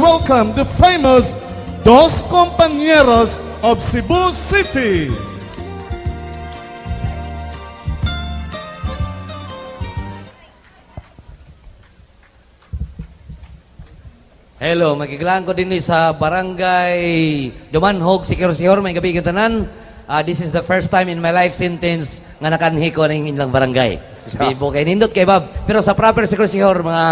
Welcome the famous Dos Compañeros of Cebu City. Hello, magiglaan ko din sa Barangay Dumanhog, Siquijor, may gabi tanan. This is the first time in my life sentence nga nakanhi ko ning ilang barangay. Bibo kay nindot kay Bob. Pero sa proper Siquijor, mga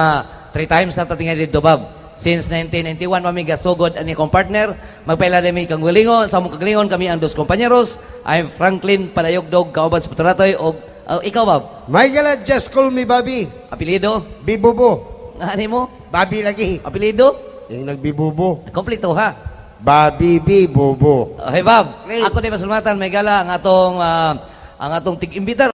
three times na tatingay dito, Bob. Since 1991 pa mi gasugod ani akong partner. Magpaila din mi kang gulingo, sa among kagalingon kami ang Dos Compañeros. I'm Franklin Palayogdog, kauban sa Putratoy og ikaw, Bob. Michael, just call me Bobby. Apelyido? Bibubo. Nga ani mo? Bobby lagi. Apelyido? Yung nagbibubo. Kompleto ha. Bobby Bibubo. Okay, Bob. Hey. Ako di masulmatan may gala ang atong tig-imbitar.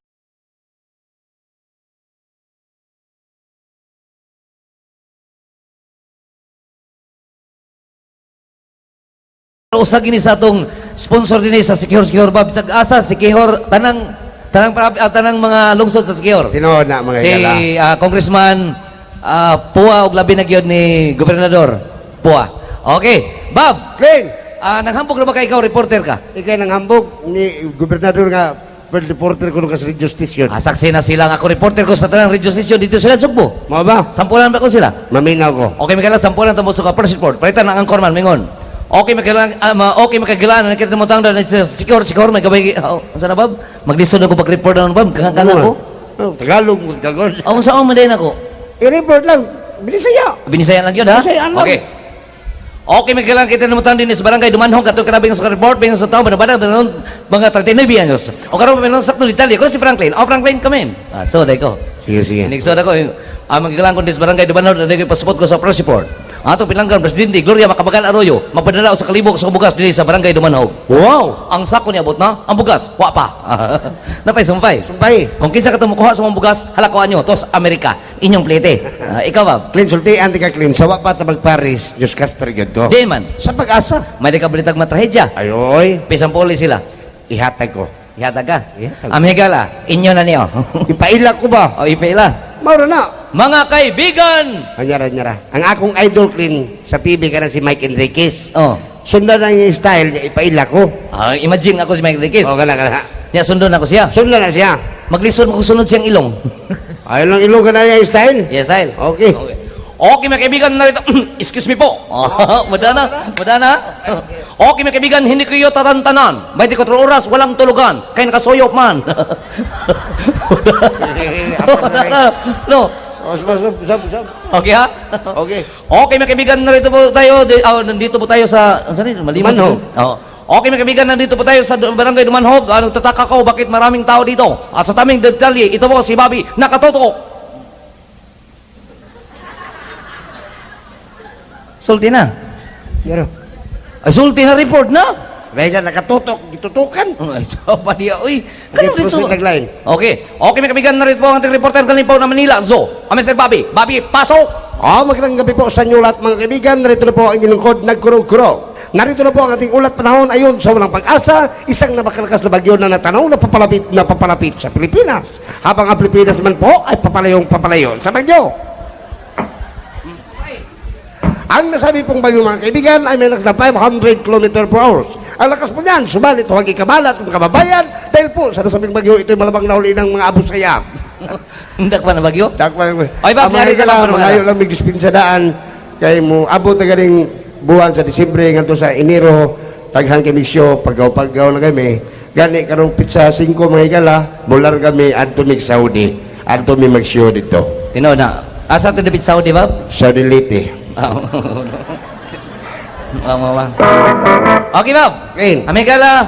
Usa gini sa atong sponsor dinhi sa Siquijor, Siquijor, Bob. Sa asa Siquijor, tanang tanang tanang mga lungsod sa Siquijor. Tinuod na mga Si igala. Congressman Pua og labi na gyud ni Gobernador Pua. Okay, Bob. Clean! Nanghambog ra ba kay ikaw reporter ka? Ikay nang hambog ni gobernador nga first reporter ko sa radio station. Saksi na sila nga ako reporter ko sa tanang radio station dito sila sa Sugbo. Mao ba? Sampulan ba ko sila? Maminaw ko. Okay, Mikaela, sampulan tamo sa first report. Palitan ang anchor man mingon. Okay, Mikaela, okay Mikaela, nakita mo tang sa secure secure may gabay. Oh, unsa na, Bob? Maglisod ako pag-report na, Bob. Kang ako. Oh, Tagalog mo Tagalog. Oh, unsa man din ako? I-report lang. Bilisaya. Binisaya lang yun, ha? Binisaya lang. Okay. Okay, may kailangan kita namutan din sa barangay Dumanhong katong kanabing sa report bingan sa tao banabanang danon mga 39 anyos. O karon may sakto detalye ko si Franklin. Oh, Franklin, come in. So dai ko. Sige, sige. Inig-sod ako, ang magigalang kundi sa barangay Dumanhong na ko pasupot ko sa press report. Ang atong pilanggan Presidente Gloria Macapagal Arroyo magpadala sa kalibok sa bugas dinhi sa barangay Dumanhog. Wow! Ang sako niabot na, ang bugas wa pa. Napay sumpay. Sumpay. Kung kinsa ka mukuha sa mga bugas, halakuan nyo tos Amerika. Inyong plete. Ikaw, Bob. Clean sultian ti ka clean. Sawa pa ta magparis. Newscaster gyud ko. Di man. Sa pag-asa. May di ka balitag matrahedya. Ayoy. Bisan puli sila. Ihatag ko. Ihatag ka. Ihatag. Amigala, inyo na niyo. Ipaila ko ba? O ipaila. Mauro na. Mga kaibigan! Anyara, anyara. Ang akong idol clean sa TV ka na si Mike Enriquez. Oh. Sundan ang iyang style niya, ipaila ko. Imagine ako si Mike Enriquez. O, kana, kana. Niya sundon ako siya. Sundan na siya. Maglisod mo kung sunod siyang ilong. Ayaw lang ilong ka na iyang style. Yes, style. Okay. Okay. Okay, mga kaibigan, narito. Excuse me po. Madana, madana. Okay, mga kaibigan, hindi kayo tatantanan. 24 oras, walang tulugan. Kaya nakasuyop man. No. Oh, usap, usap, usap. Okay ha? Okay. Okay, mga kaibigan, narito po tayo. Nandito po tayo sa... Saan yun? Malimot. Dumanhog. Oo. Okay, mga kaibigan, nandito po tayo sa Barangay Dumanhog. Nagtataka ko bakit maraming tao dito. At sa taming detalye, ito po si Bobby, nakatutok. Sulti na. Pero, Ay, sulti na report na. Medyo nakatutok, gitutukan. Ay, so pa niya. Uy, Okay, kano dito? proceed nagline. Okay. Okay, mga kaibigan, narito po ang ating reporter kanina po na Manila. Zo, ang Mr. Bobby. Bobby, pasok! Oh, magandang gabi po sa inyo lahat mga kaibigan. Narito na po ang inyong lingkod, nagkurog-kurog. Narito na po ang ating ulat panahon ayon sa walang pag-asa, isang napakalakas na bagyo na natanaw na papalapit sa Pilipinas. Habang ang Pilipinas naman po ay papalayong papalayo sa bagyo. Ang nasabi pong bagyo mga kaibigan ay may lakas na 500 km per hour. Ang lakas po niyan, subalit huwag ikamalat mga kababayan dahil po sa nasabing bagyo ito'y malabang nahuli ng mga Abu Sayyaf. Hindi pa na bagyo? Dakpan. Oy, Bob, Ang mga nari ka higala, lang, mga ayo lang may dispensa daan kay mo abot na ganing buwan sa Disyembre ngadto sa Enero taghan kami show paggaw-paggaw na kami. Gani karong pizza 5 mga higala, mular kami adto mig Saudi. Adto mi mag-show dito. Tino na. Asa ito David Saudi, Bob? Saudi Leyte. Ah. Okay, Bob. Okay. Amigala,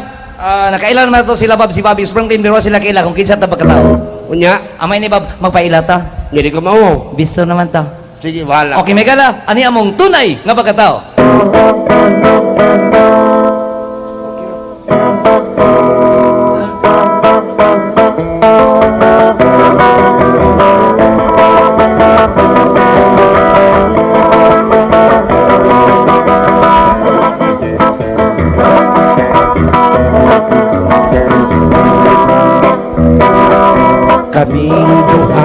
nakailan naman to sila, Bob, si Bobby Springfield, pero sila kaila kung kinsa ta pagkatao. Unya, Amay ni Bob, magpaila ta. hindi ko mao. Bisto naman ta. Sige, bahala. Okay, Megala, ani among tunay nga pagkatao. Kaming duha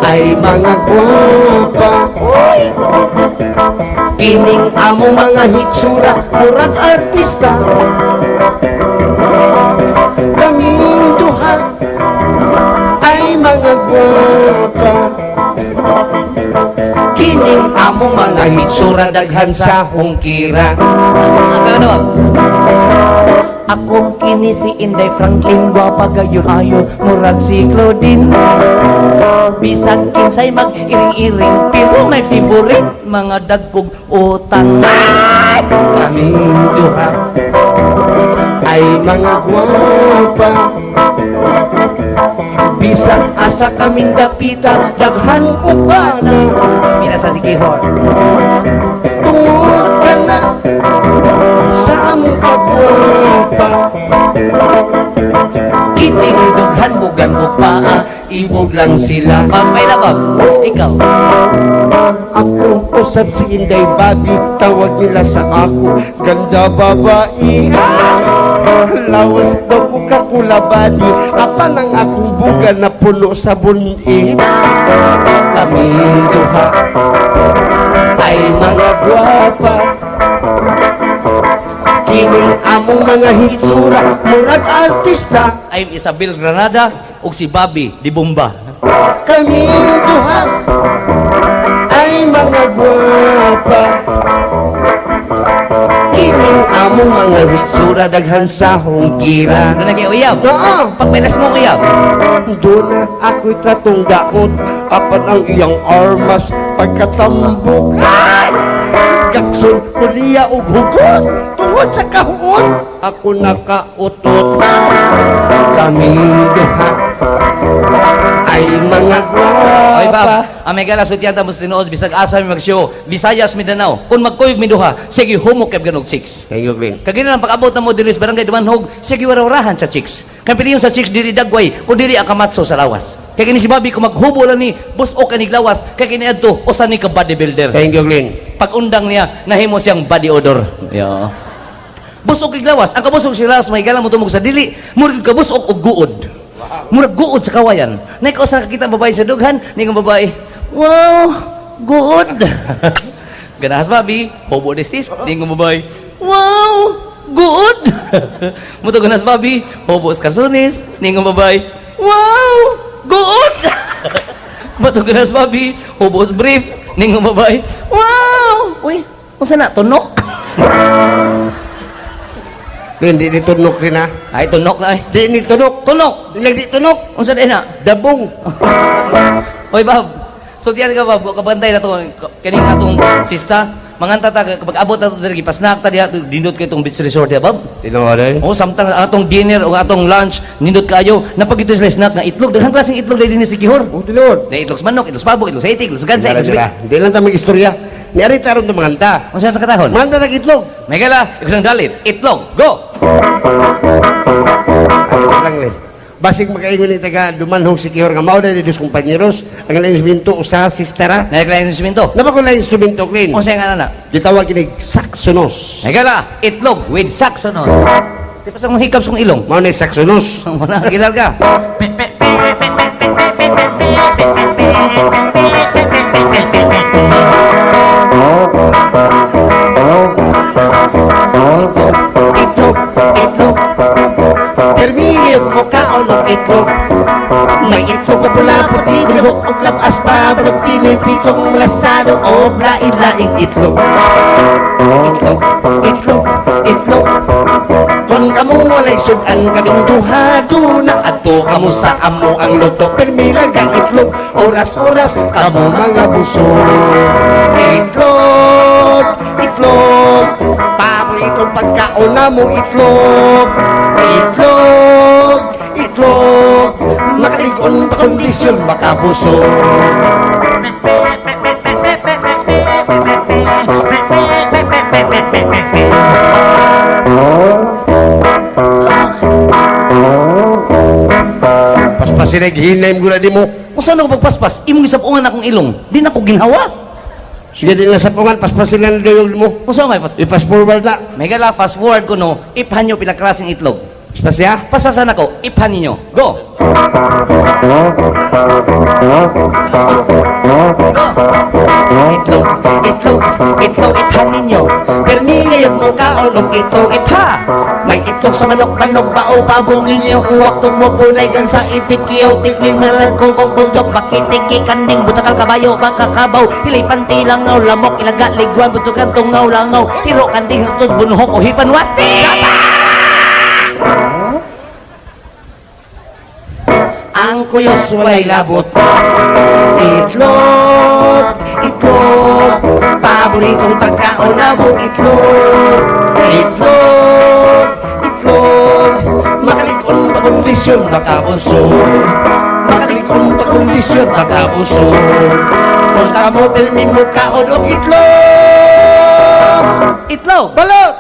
ay mga gwapa. Kining among mga hitsura, murag artista. Kaming duha ay mga gwapa. Kining among mga hitsura, daghan sa hungkira. Ang ano? Ako kini si Inday Franklin, gwapa gayon ayo, murag si Claudine. Bisan kinsay mag-iring-iring, pero may favorite mga dagkog utang. Kaming duha ay mga gwapa. Bisan asa kaming dapita, daghan upana. Pila sa si Kihor. Tungod ka na sa among kagwapa. Kiting dughan bugan og paa, ibog lang sila. Pampay na, Bob. Ikaw. Ako usab si Inday Babi, tawag nila sa ako ganda babae. Ah! Lawas daw ko kakulabadi, apan ang akong buga na puno sa buni. Kaming duha ay mga gwapa. Kining among mga hitsura, murag artista. I'm Isabel Granada ug si Bobby Di Bomba. Kaming duha ay mga gwapa. Kining among mga hitsura, daghan sa hungkira. Doon na kay uyab. Oo. Pagpailas mo uyab. Doon na ako'y tratong daot, apan ang iyang armas pagkatambok. Ay! Gakson ko niya og hugot tungod sa kahuot ako nakautot. Kaming duha ay mga Oy, Bob. gwapa. Ang may gala sutyan ta mas tinuod bisag asa mi mag-show. Visayas, Mindanao. Kung magkuyog mi duha, sige humok kay ganog chicks. Thank you, Glenn. Kagina lang pag-abot na mo diri sa barangay Dumanhog, sige warawrahan sa chicks. Kay piliyon sa chicks dili dagway, kun dili ang kamatso sa lawas. Kay kini si Bobby kung maghubo lang ni busok kanig lawas, kay kini adto usa ni ka bodybuilder. Thank you, Glenn. Pag-undang niya, nahimo siyang body odor. Yo. Busok kay lawas. Ang kabusok si lawas may mo tumog sa dili, murag kabusok og guod. Murag guod sa kawayan. Naikaw sa nakakita ang babae sa dughan, ni ang babae, "Wow, guod." Ganahas babi, hobo destis, ni ang babae, "Wow, guod." Muto ganas babi, hobo sa karsones, ni ang babae, "Wow, guod." Muto ganas babi, hobo sa brief, ni ang babae, "Wow." Uy, unsa na tunok? Glenn, di ni tunok rin ha. Ay, tunok na ay. Di ni tunok. Tunok. Di lang di tunok. Unsa din na? Dabong. Oy, Bob. So diyan ka, Bob, kabantay na to kaning atong sista. Manganta ta kapag abot na to diri gipasnak ta diha, nindot kay tong beach resort diha, Bob. Tinuod eh. Oh, samtang ang atong dinner o atong lunch nindot kayo, napagito sila snack nga itlog, daghang klaseng itlog diri ni si Kihor. Oh, tinuod. Na itlog sa manok, itlog sa pabo, itlog sa itik, itlog sa gansa, itlog sa Sira. Di lang ta mag-istorya. Ni ari taron ta manganta. Unsa ta katahon? Manganta tag itlog. Megala, ikaw ng dalit, itlog, go. Ano lang rin. Basig makaingon ni taga Dumanhog si Kihor nga mao na ni dos compañeros ang ilang instrumento usa sistera. Naikla yung instrumento. Napa ko lang instrumento, Glenn. Unsa nga nana? Gitawag kinig saxonos. Megala, itlog with saxophone. Di pa sa kong hikap sa kong ilong. Mao na saxonos. Wala, gilar ka. Itlog, itlog. Permingin mo kaon og itlog. May itlog o pula, puti, bilog, og labas pa, balot, pili, pitong, lasado, o lain-laing itlog. Itlog, itlog, itlog. Kung kamo walay sudan, kaming duha, duna, adto kamo sa amo ang luto, permi lang kang itlog, oras-oras, kamo mga busog. Itlog, itlog, paboritong pagkaon na mo itlog. Itlog, itlog, makaligon pa kondisyon, makabusog. Paspasin ay gihinay mo na di mo. Unsa na ko pagpaspas? Imong gisapungan akong ilong. Di na ko ginhawa. Sige, di lang sa pungan, paspasin lang na mo. Unsa may pas? I-pass forward na. Megala, fast forward ko no, iphanyo pila klaseng itlog. Spasya? Paspasan ako, iphan ninyo. Go! Go! Itlog, itlog, itlog ipha ninyo. Permi ngayot mo kaon og itlog ipha. May itlog sa manok, manok, bao, pabong ninyo. Uwak, tugmo, punay, gansa, itik, kiyaw, tikling, maral, kukong, bundok, makitiki, kanding, butakal, kabayo, baka, kabaw, hilay, panti, langaw, lamok, ilaga, ligwan, butukan, tungaw, langaw, hiro, kanding, hutod, bunuhok, uhipan, wati! Ang kuyos walay labot. Itlog, itlog, paboritong pagkaon na mo itlog. Itlog, itlog, Makalikon pa kondisyon, makabusog. Makalikon pa kondisyon, makabusog. Kung kamo pirmi mo kaon og itlog. Itlog! Balot!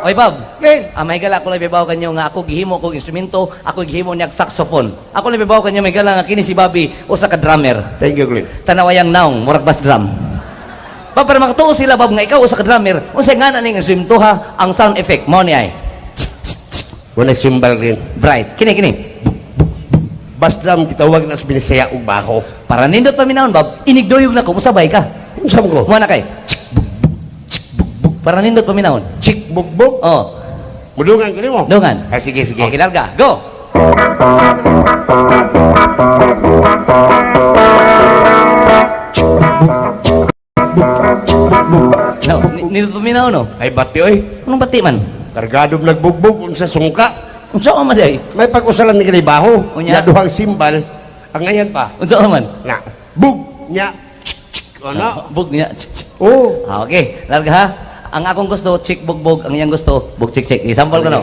Oy, Bob. Glenn! Ah, may gala ako lang ibabaw kanyo nga ako gihimo kog instrumento, ako gihimo niyag saxophone. Ako lang ibabaw kanyo may gala nga kini si Bobby usa ka drummer. Thank you, Glenn. Tanawayang naong murag bass drum. Ba para makatuo sila Bob nga ikaw usa ka drummer, unsay ngana ning instrumento ha ang sound effect mo ni ay Wala simbal, Glenn. bright. Kini kini. Bas drum, gitawag na sa Binisaya ug baho. Para nindot paminawon Bob, inigduyog na ko musabay ka. Unsa mo ko? Mo na kay. Para nindot paminawon. Chik bugbog. Oh, Mudungan ko nimo. dungan. Ah, sige, sige. Okay, larga. Go. No, nindot paminawon no. Ay, bati, oy. Anong bati man? Kargado nagbugbog unsa sungka. Unsa ka man day? May pag-usalan ni kanay baho. Unya. Nya duhang simbal. Ang ngayon pa. Unsa ka man? Na. Bug nya. Chik, chik. Ano? Bug niya. Oh. Ah, okay, larga ha. Ang akong gusto, chick bugbog. Ang iyang gusto, bug chick chick. Isample ko no.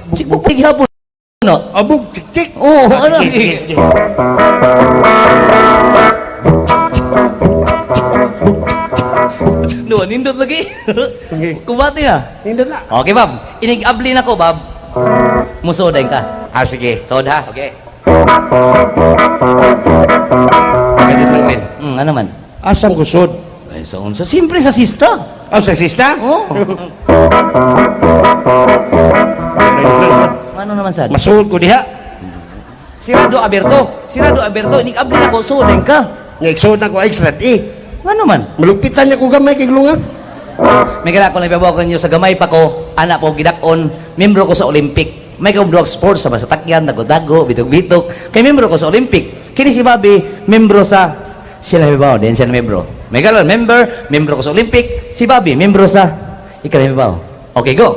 Chick bugbog gihapon no. Abug chik chik. Oo, Ah, ano? sige, sige, sige. No, nindot lagi. Okay. Kubati ha. Nindot na. Okay, Bob. Inig-abli na ko, Bob. Musoday ka. Ah, sige. Sod ha. Okay. Ganito lang, Glenn. Ano man? Asam kusod. Ay, sa unsa? Siyempre sa sista. Oh, sa sista? Oo. Ano naman sad? Masuod ko diha. Sirado Aberto. Sirado Aberto, inig-abli na ko, suday ka. Nga igsuod na ko extra eh. Ano man? Malugpitan niya ko gamay kay glungan. May kala ko lang ibabaw ko ninyo sa gamay pa ko, anak po gidakon, membro ko sa Olympic. May kaumduag sports sa masatakyan, dago-dago, bitok-bitok. Kay membro ko sa Olympic. Kini si Bobby, membro sa sila ibabaw, din siya na membro. May kala member, membro ko sa Olympic, si Bobby, membro sa ikaw ibabaw. Okay, go.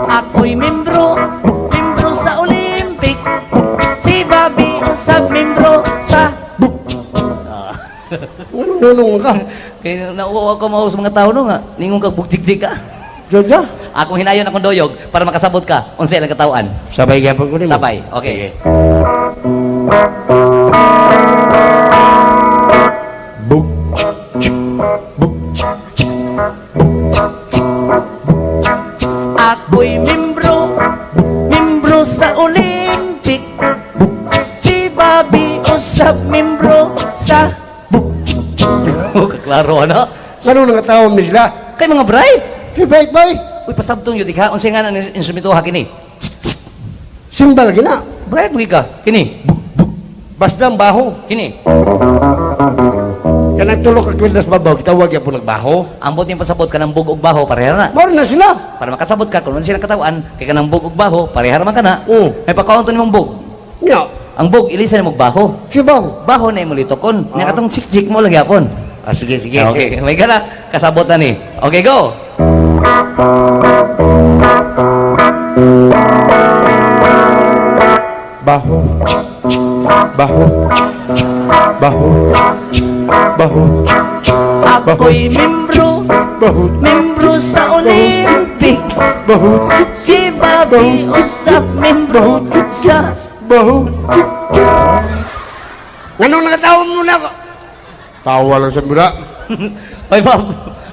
Ako'y membro, membro sa Olympic. Si Bobby usab membro sa Ano nunong ka? Kay nauwaw ko mao sa mga tao no nga, ningon kag bugjig ka. Jojo? Akong hinayon akong doyog para makasabot ka unsa ilang katawan. Sabay gyapon ko nimo. Sabay. Okay. Bug chik chik bug chik chik bug chik chik bug chik chik. Ako'y membro, membro sa Olympic. Si Bobby usab membro sa Kaklaro ano? Ano nga tao ni sila? Kay mga bright. Si Bait Boy. Uy, pasabtong yun, ha? Unsay nga na instrumento ha kini? Simbal gina. Bright lagi ka. Kini. Basta ang baho. Kini. Kanang tulok ka kweldas babaw, gitawag gyapon nagbaho. Ambot yung pasabot ka ng bug og baho, pareha na. Mao na sila. Para makasabot ka, kung unsa silang katawan, kay kanang bug og baho, pareha man ka na. Oo. May pakaon to nimong bug. Nya, Ang bug, ilisa nimong baho. si baho. Baho na imo litokon. Nya Ah. katong chik-chik mo lang yapon. Ah, sige, sige. Okay, may gala. Kasabot na ni. Okay, go. Baho, chik, chik, baho, chik, chik, baho, chik, chik, baho, chik, chik, baho, Ako'y membro, baho, membro sa Olympic. baho, chik, Si Bobby usab membro sa baho, chik, chik. Nganong nakatawa mo na ako? Tawa lang sa mura. Oy, Bob.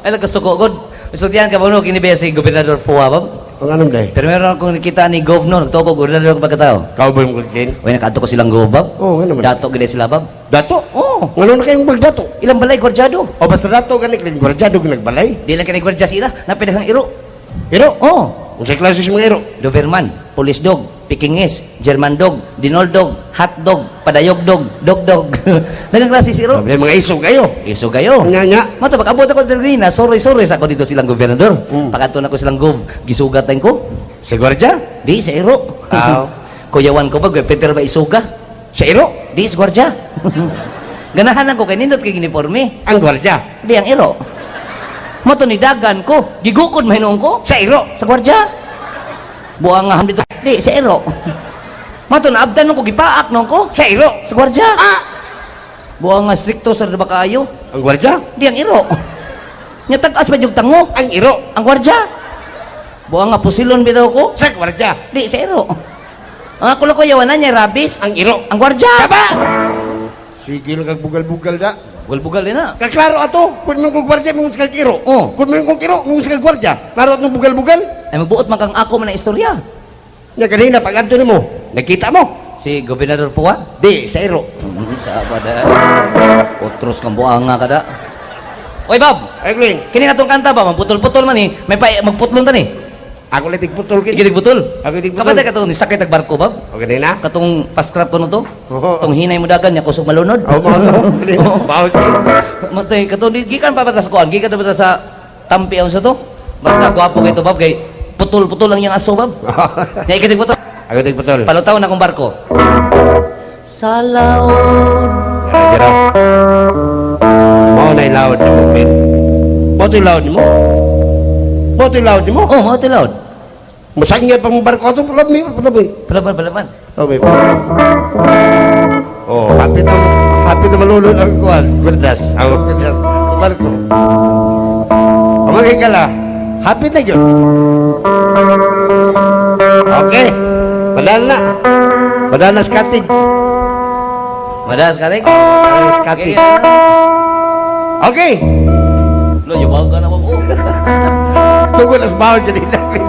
Ay, nagkasuko, god. Isultihan ka ba no, kini ba si Gobernador Fua, Bob? Ang anong day? Pero meron akong nakita ni Govno, nagtuo ko, ordinaryo akong pagkatao. Cowboy mo Clint? Uy, nakaadto ko silang gobab. Oo, nga naman. Dato gid sila bab. Dato? Oo. Ngano na kayong magdato? Ilang balay gwardyado. O basta dato gani Clint, gwardyado nagbalay. Di lang kani gwardya sila, napinahang iro. Iro? Oo. Unsay klase sa mga iro? Doberman, police dog, Pekingese, German dog, Dinol dog, hot dog, padayog dog, dog dog. Daghang klase si iro. Sabi mga iso kayo. Iso kayo. Nya nya. Mato pag abot ako diri na, sorry sorry sa ako dito silang gobernador. Pag-adto na ko silang gov, gisugatan ko. Sa gwardiya? Di sa iro. Aw. Kuyawan ko ba, Peter ba isuga? Sa iro? Di sa gwardya. Ganahan ako kay nindot kay uniforme. Ang gwardiya. Di ang iro. Mato ni dagan ko, gigukod mahinuon ko Sa iro. sa gwardya. Buang nga dito. Di sa iro. Mato naabdan ko gipaak no ko Sa iro. sa gwardya. Ah! Buang nga strikto sa ba kaayo. Ang gwardiya? Di ang iro. Nya tag-as pa jud tango Ang iro. ang gwardya. Buang nga pusilon bitaw ko. Sa gwardiya. Di sa iro. Ang ako lang ko yawanan niya rabis. Ang iro. Ang gwardya. Taba! Sige lang kag bugal-bugal da. Bugal-bugal din na. Kaklaro ato, kung mong kong gwardiya, mong kag iro. Oo. Kung mong kong iro, mong kag gwardiya. Klaro atong bugal-bugal. Ay magbuot man kang ako man ang istorya. Nya kanina pag adto nimo, nakita mo. Si Gobernador Puwa. Di sa iro. Sa pada. Otros kang buanga kada. Oy Bob, Ay Glenn, kini katong kanta ba magputol-putol man ni, may pa magputlon ta ni. ako lang tigputol kini. Igilig putol. Ako tigputol. Kapatid katong ni sakit ag barko Bob. Okay na. Katong paskrap ko no to. Oo. Katong hinay mo dagan nya kusog malunod. Oh, mo to. Bawal kini. Matay katong gikan pa ba ta sa kuan, gikan pa ba ta sa tampi ang sa to. Basta gwapo kay to Bob kay putol-putol lang yang aso Bob. Nya igilig putol. Ako tigputol. Palutaw na akong barko. Sa laon. Jara. Mo na loud nimo, Glenn. Mo to loud nimo. Mo to loud nimo. Oh, mo to loud. Masangya pang barko ato, palab mi, palab mi. Palaban, palaban. Oh, may. Oh, hapit na malulod ang kuwan, gwardas. Ang gwardas, ang barko. Ang mga higala, hapit na yun. Okay, madal na. Madal na skating. Madas ka rin. Madal na skating. Okay, Lo, yubaw ka na mo. tugod as bawal dyan namin.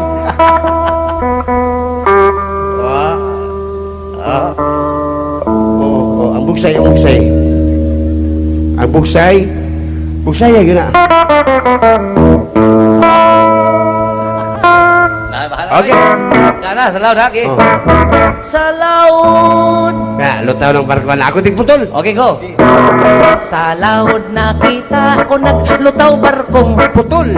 Ah, ah. Oh, oh, ang bugsay, ang bugsay. Ang bugsay. Bugsay, yun na. Na, bahala. Okay. Na, na, sa laon, ha? Okay. Oh. Sa laon. Na, lutaw ng barko na. Ako tigputol. Okay, go. Sa laod nakita ko naglutaw barkong Putol.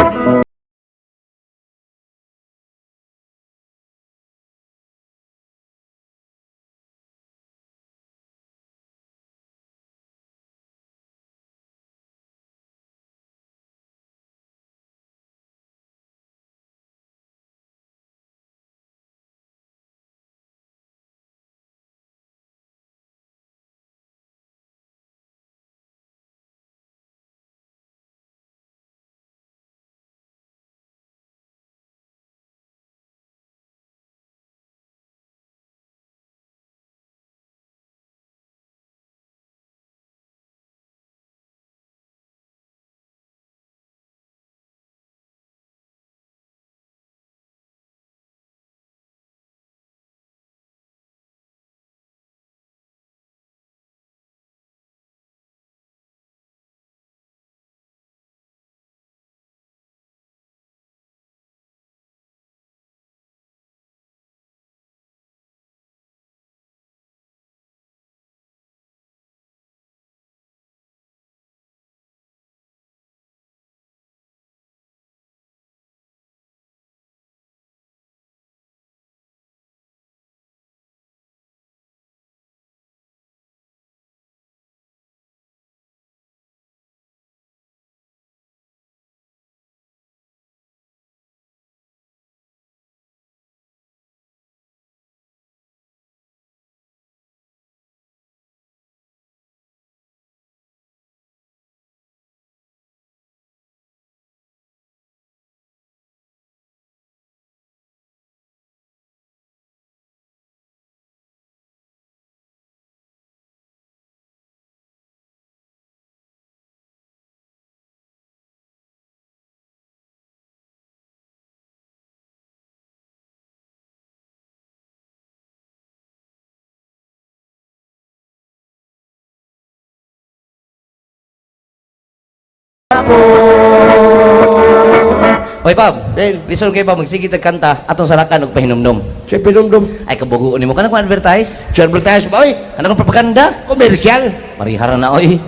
Hoy, Bob. Ben. Listen kay Bob, magsige tag kanta atong salakan og pahinumdum. Sa pinumdum. Ay kabuguon nimo kanang advertise, Advertise ba, oy? kanang propaganda. Komersyal. Marihara na oy.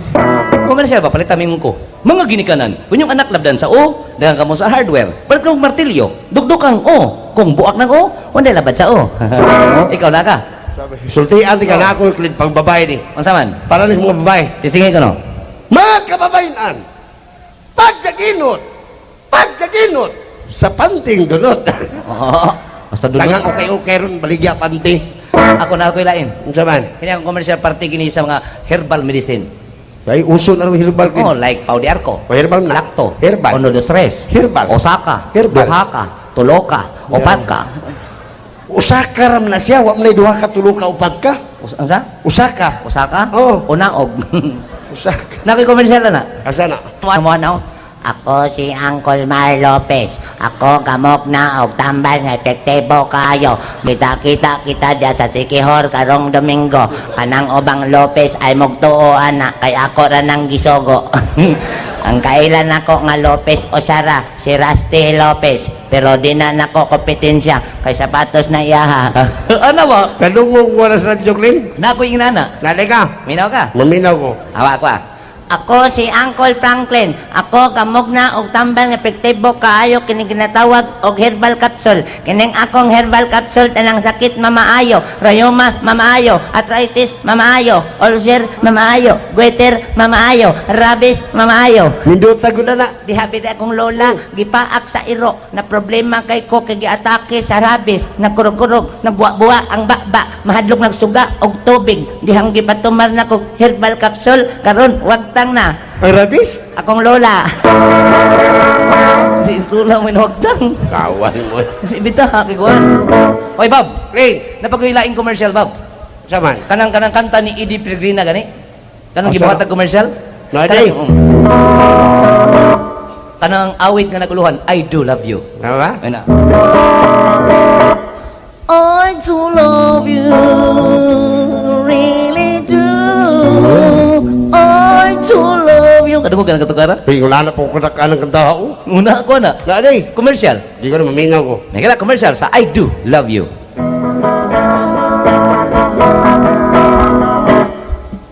Komersyal ba palit taming ko. Mga ginikanan, kunyong anak labdan sa O, daghang kamo sa hardware. Palit kong martilyo, dugduk ang O. Kung buak ng O, wanday labad sa O. Ikaw na ka. Sultian ti ka na ako, Clint, pang babae ni. Unsa man? Para ni sa mga babae. Tistingin ko no. Mga kababayan, pagkaginot, pagkaginot, sa panting dulot. Oo. Basta dulot. Tangang okay-okay ron, baligya panty. Ako na ako'y lain. Unsa man? Kini ang commercial party kini sa mga herbal medicine. Ay, uso na rin herbal. Oh, like Pau de Arco. Oh, herbal na. Lacto. Herbal. Ono de stress. Herbal. Osaka. Herbal. Duhaka. Tuloka. Opatka. Usaka ram na siya, wa man duha ka tulo ka upat ka. Unsa? Usaka. Osaka? Oo. Unaog. Usaka. Nakoy commercial na. Asa na? Mo na. Ako si Uncle Mar Lopez. Ako gamok na og tambal nga epektibo kayo. Kita-kita kita diya sa Sikihor karong Domingo. Kanang ubang Lopez ay mugtuo ana kay ako ra nang gisogo. Ang kailan nako nga Lopez Osara si Rusty Lopez pero di na nako kompetensya kay sapatos na iyaha. Ano ba? Kadungog wala sa radyo, Clint. Nakoy inana. Nalay ka. Minaw ka. Maminaw ko. Awa ko ah. Ako si Uncle Franklin. Ako gamog na og tambal nga epektibo kaayo kini ginatawag og herbal capsule. Kining akong herbal capsule tanang sakit mamaayo, rayuma mamaayo, arthritis mamaayo, ulcer mamaayo, goiter mamaayo, rabies mamaayo. Nindot ko na na. Dihabi na akong lola, gipaak sa iro, na problema kay ko kay giatake sa rabies, nagkurog-kurog, nagbuwa-buwa ang baba, mahadlok nagsuga og tubig. Dihang gipatumar na ko herbal capsule, karon wagtang na. Ang rabis? Akong lola. Si Isula mo inwagtang. Kawan mo. Ibita ha kay kuan. Oy Bob, Clint, napakoy laing commercial Bob. unsa man? Kanang kanang kanta ni Eddie Peregrina gani. Kanang Asa? gibuhatag commercial. Na, di. Kanang awit nga naguluhan, I do love you. Tama ba? Ayun na. I do love you, really do. I do love you. Kadungog ka ng katukara? Uy, wala na po ko na kanang kanta ako. Una ako na. Nalay. Commercial. Di ko na maminaw ko. May kala commercial sa I do love you.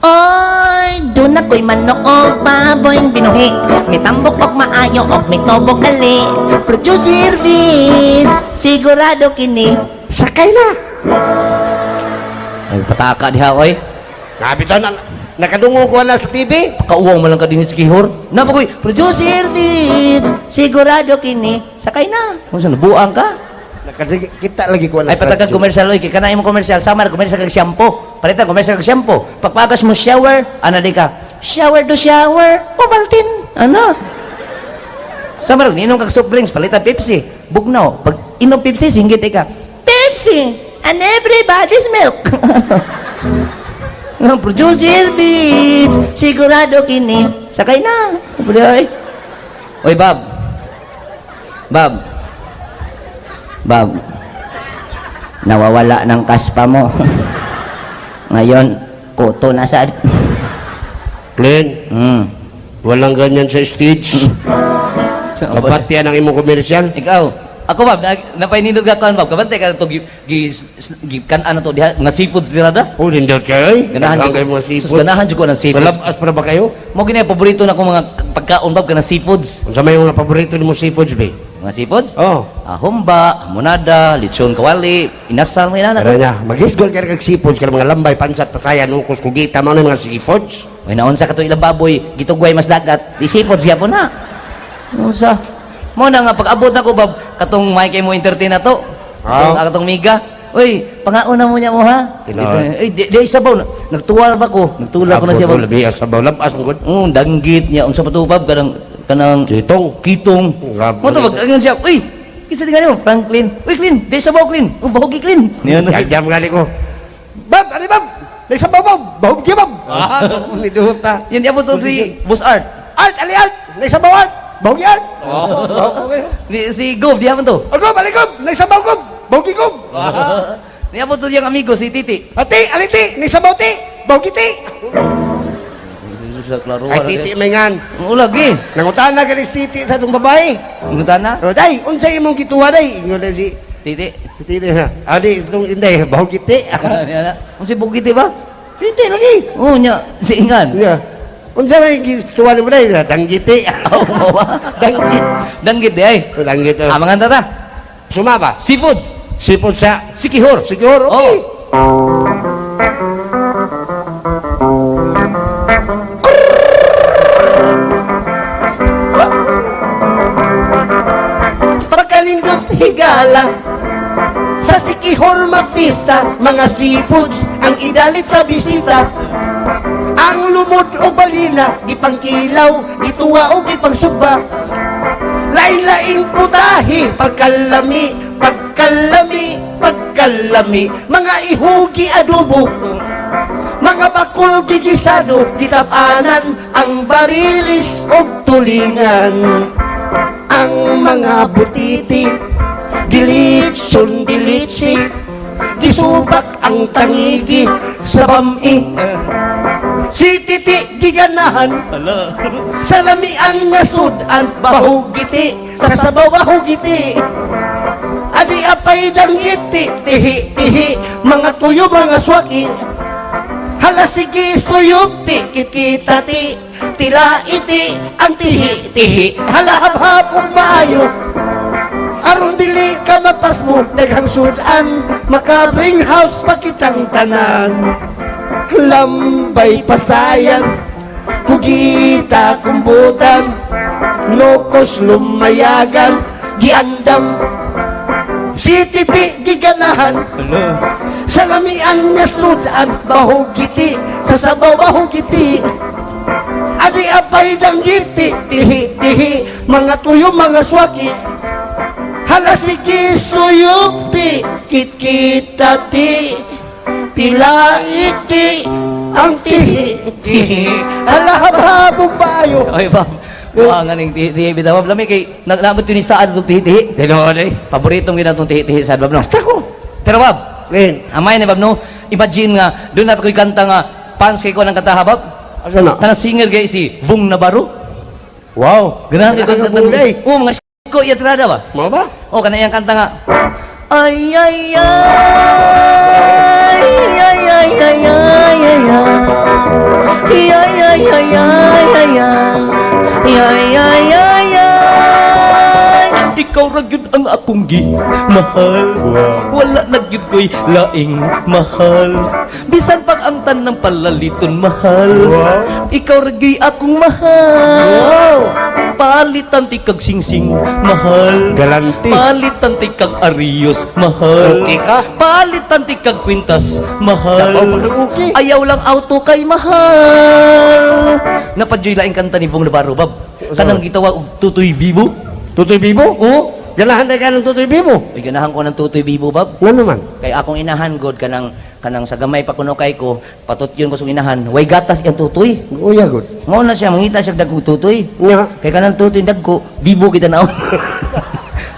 Oy, doon ako'y manok o baboy binuhi. Mitambok og maayo og mitobok dali. Producer Vince, Sigurado kini. Sakay na. Ay pataka diha oy. Kapitan na. Nakadungog ko na sa TV. Pakauwang man lang ka dinhi sa kihor. Napakoy Producer Vince, Sigurado kini. Sakay na. Unsa na buang ka? Nakadig kita lagi ko na Ay sa patagag radyo. commercial oy kay kana imong commercial sama commercial kag shampoo. Palitan commercial kag shampoo. Pagpagas mo shower, ana di ka. Shower to shower, Ovaltine. Ano? Sama rin, inom kag soft drinks, palitan Pepsi. Bugnaw. Pag inom Pepsi, singgit di ka. Pepsi, and everybody's milk. Ang producer. Producer Vince, Sigurado kini. Sakay na. Oy. Oy, Bob. Bob. Bob, nawawala ng kaspa mo. Ngayon, kuto na sa... Clint, walang ganyan sa stage. Kabat yan ang imong komersyal. Ikaw. Ako, Bob, na, napainindot ka kuan, Bob. Kabantay ka na to, gi, gi, gi, kan ano to, diha, mga seafood tirada. Oh, nindot kayo eh. Ganahan Daghang jud kayo mga Sus, seafoods. ganahan jud ko ng seafoods. Malabas para ba kayo? Mo gini paborito na ko mga pagkaon, Bob, kanang seafoods. Unsa may mga paborito nimo seafoods be? Mga seafoods? Oh. Ah, humba, hamonada, lechon kawali, inasal, mga inana. Pero niya, magisgol ka kag seafoods ka mga lambay, pansat, pasayan, ukos, kugita, mao na yung mga seafoods. May naon sa kato ilang baboy, gitugway mas dagat, di seafoods gyapon na. Unsa? Mo na nga pag-abot nako bab katong may kay mo entertain na to. Ah. Katong, katong miga. Uy, pangauna mo niya mo ha. Tinuod. Uy, di isabaw. Nagtuwa ba ko? Nagtula ko na siya Abot, bab. Labi sa labas mo gud. Danggit niya unsa pa to bab kanang kanang Kitong. kitong. Grabe. Mo to bag angan siya. Uy, kinsa di mo Franklin. Uy, clean. Di sabaw clean. Bahogi clean. Niya na. Yagyam gali ko. Bab, ani bab? Naisa bab, bab. Bahog gyud bab. Ah, ni duta. Yan di abot to si Boss Art. Art, ali art. Naisa baw art. Bahog art. Oh, okay. Ni, si Gob di man to. Agob, ali gob. Naisa baw gob. Bahog gob. Ni abot to yang amigo si Titi. Ati, ali ti. Naisa baw ti. Bahog ti. Sa klaro. Ay, titi may ngan. Ulagi. Nangutana ka ni titi sa itong babae. Ngutana? O, day, unsay imong gituwa, day? Ingon na si Titi. titi na. Adi, itong inday, bahog kiti. Unsa bugiti ba? Titi lagi. Oh, nya, siingan. Yeah. Unsa may gituwa nimo, day? Danggiti. Oh, mo ba? Danggit. Danggit di ay. Danggit. Ah, manganta ta. Sumaba. Seafood. Sipod sa Sikihor. Siguro, okay. Oh. Pagkalindot higala sa Sikihor magpista, mga seafoods ang idalit sa bisita. Ang lumod o balina, gipangkilaw, gituwa o gipangsugba. Lain-laing putahi, pagkalami, pagkalami, pagkalami. Mga ihugi adobo, mga bakul gigisado, gitapanan ang barilis og tulingan. Ang mga butiti, dilitson dilitsi, gisubak ang tangigi sa bami. Si titi giganahan sa lamiang nga sudan, bahugiti sa sabaw, bahugiti. Adi apay danggiti, tihi tihi, mga tuyo, mga swaki. Hala sige suyop ti kikita ti tila iti ang tihi tihi. Hala habhab ug maayo aron dili ka mapasmo, daghang sudan, maka-bring house pa kitang tanan. Lambay pasayan, kugita kumbutan, lokos lumayagan, giandam. Si titi giganahan sa lamian nga sudan, bahugiti sa sabaw, bahugiti. Adi apay danggiti, tihi tihi, mga tuyo, mga swaki. Hala sige suyok ti kitkita ti tila iti ang tihi tihi. Hala habhabog bayo. Oy, bab. Wa nga ning tihi-tihi bitaw bab lami kay naglabot yun ni saad itong tihi-tihi. Tinuod eh. Paboritong gina itong tihi-tihi sa bab no. Basta ko. Pero bab, Rin. amay ni bab no, imagine nga doon na ko'y kanta nga fans kay ko ng kanta ha, bab. Asa na? Kanang singer kay si Vung Navarro. Wow. Ganahan kay ko Ganahan ka eh. Oh, mga ko iya tirada ba? Mo ba? Oh, kana iyang kanta nga. Ay ay ay ay ay ay ay ay ay ay ay ay ay ay ay ay ay ay. Ikaw ra gyud ang akong mahal. Wala na gyud ko'y laing mahal. Bisan pag ang tanang palaliton mahal. Ikaw ra gyud akong mahal. Palitan ti kag singsing mahal. Galante. Palitan ti kag ariyos mahal. Okay ka. Palitan ti kag kwintas mahal. Dapaw pa kang okay. Ayaw lang auto kay mahal. Napadyoy laing kanta ni Bong Navarro bab. Kanang gitawag og Tutoy Bibo. Tutoy Bibo? Oo. Ganahan na ka ng Tutoy Bibo. Uy, ganahan ko ng Tutoy Bibo bab. Nga naman. Kay akong inahan god kanang kanang sa gamay pa kuno kay ko patutyon ko sa inahan. Way gatas iyang tutoy. Uya good. Mao na siya mangita siya dagko tutoy. Nga. Kay kanang tutoy dagko, bibo kita na.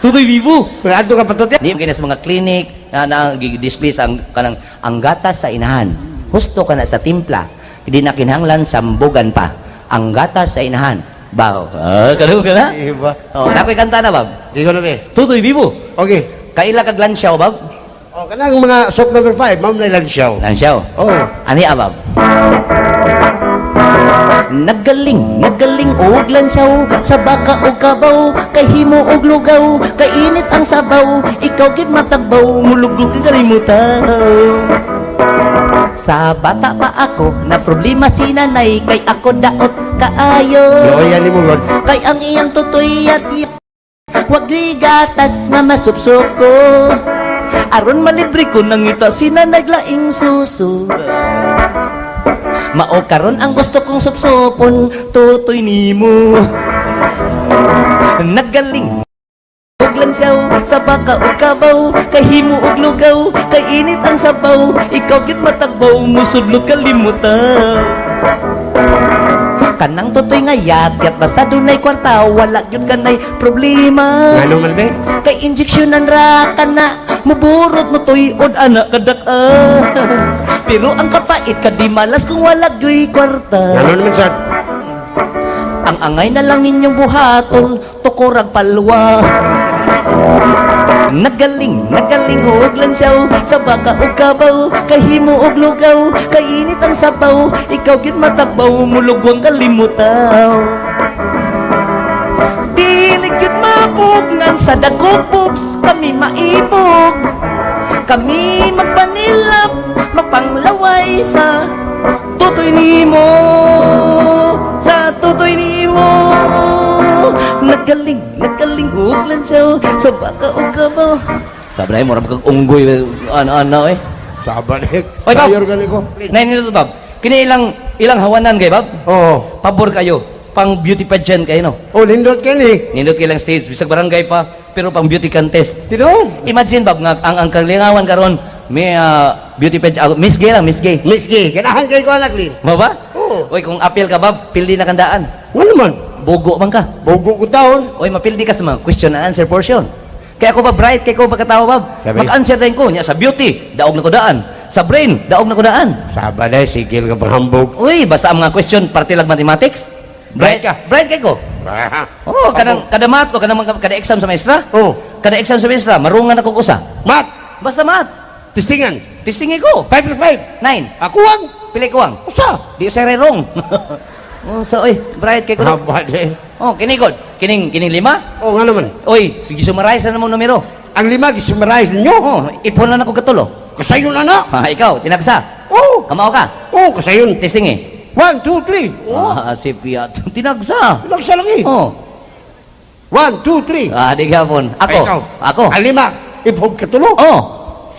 Tutoy bibo. Adto ka patuti. Di kina sa mga clinic na na display sa ang kanang ang gatas sa inahan. Husto ka na sa timpla. Hindi na kinahanglan sambugan pa. Ang gatas sa inahan. Baw. Ah, kanu ka na? Iba. Oh, nakoy kanta na bab. Di ko na be. Tutoy bibo. Okay. Kaila kag lansyaw bab? O, kanang mga soap number 5, ma'am na lang siya. Lansyaw. Oh. Ani abab. Nagaling, nagaling og lansaw sa baka og kabaw, kay himo og lugaw, kay init ang sabaw, ikaw gid matagbaw, mulugog ka kalimutaw. Sa bata pa ako, na problema si nanay, kay ako daot kaayo. Loya ni mo, Lord. Kay ang iyang tutoy at wag gatas nga masupsop ko. Aron malibre ko nangita sina naglaing suso. Mao karon ang gusto kong supsupon, tutoy nimo. Nagaling og lansaw sa baka og kabaw, kay himo og lugaw, kay init ang sabaw, ikaw gid matagbaw, musudlot kalimutan. Kanang tutoy nga yatyat basta dunay kwarta, wala gyud kanay problema. Ngano man be? Kay injeksyonan ra kana, muburot mo tuyod ana kadak-a. Pero ang kapait ka di malas kung wala gyuy kwarta. Ngano naman sad? Ang angay na lang ninyong buhaton, tukurag palwa. Nagaling, nagaling og lansaw sa baka og kabaw, kahimo og lugaw, kainit ang sabaw, ikaw gid matabaw, mulugwang kalimutaw. Dili gyud mabugnan sa dagkog boobs, kami maibog. Kami magpanilap, mapanglaway sa tutoy nimo, sa tutoy nimo. Nagaling, nagaling og lansaw sa baka og kabaw. Sabray mo ra kag unggoy ano-ano eh. Sabalik. Oy, Bob. Sayor gani ko. Nainilo to, Bob. Kini ilang hawanan kay Bob. Oo. Pabor kayo pang beauty pageant kayo, no. Oh, lindot kini. Nindot kay ilang stage bisag barangay pa, pero pang beauty contest. Tinuod. Imagine, Bob, nga ang kalingawan karon may beauty pageant, Miss Gay lang, Miss Gay. Miss G, ganahan kay ko anak Lin. Mo ba? Oo. Oy, kung appeal ka, Bob, pildi na kandaan. Nga naman. Bugo man ka. Bugo ko taon. Oy, mapildi ka sa mga question and answer portion. Kaya ako ba bright, kaya ko ba katawa, Bob? Sabi. Mag-answer din ko. Nya, sa beauty, daog na ko daan. Sa brain, daog na ko daan. Sabalay, sigil ka panghambog. Uy, basta ang mga question, parte lang mathematics. Bright ka. Bright kay ko. Ah. Oo, kanang kada math ko, kanang kada exam sa maestra. Oh. Kada exam sa maestra, marungan ako usa. Mat, Basta math. testingan. Testingin ko. 5 plus 5. 9. Ako ang. Pili ko ang. Usa. Di usay wrong. Oh, so oy, bright kay ko. Sabalik. Oh, kini god. Kining kining lima. Oh, nga naman. Oy, sige, summarize na mo numero. Ang lima, gisummarize ninyo. Oh, ipon na nako katulo. Kasayon na na. Ha, ikaw, tinagsa. Oh. Kamao ka. Oh, kasayon. Testing eh. 1, 2, 3. Oh. Ah, si Piat. Tinagsa. Nagsa lang eh. Oh. 1, 2, 3. Ah, di gapon. Ako. Ay, ikaw. Ako. Ang lima, ibhog ka tulo. Oh.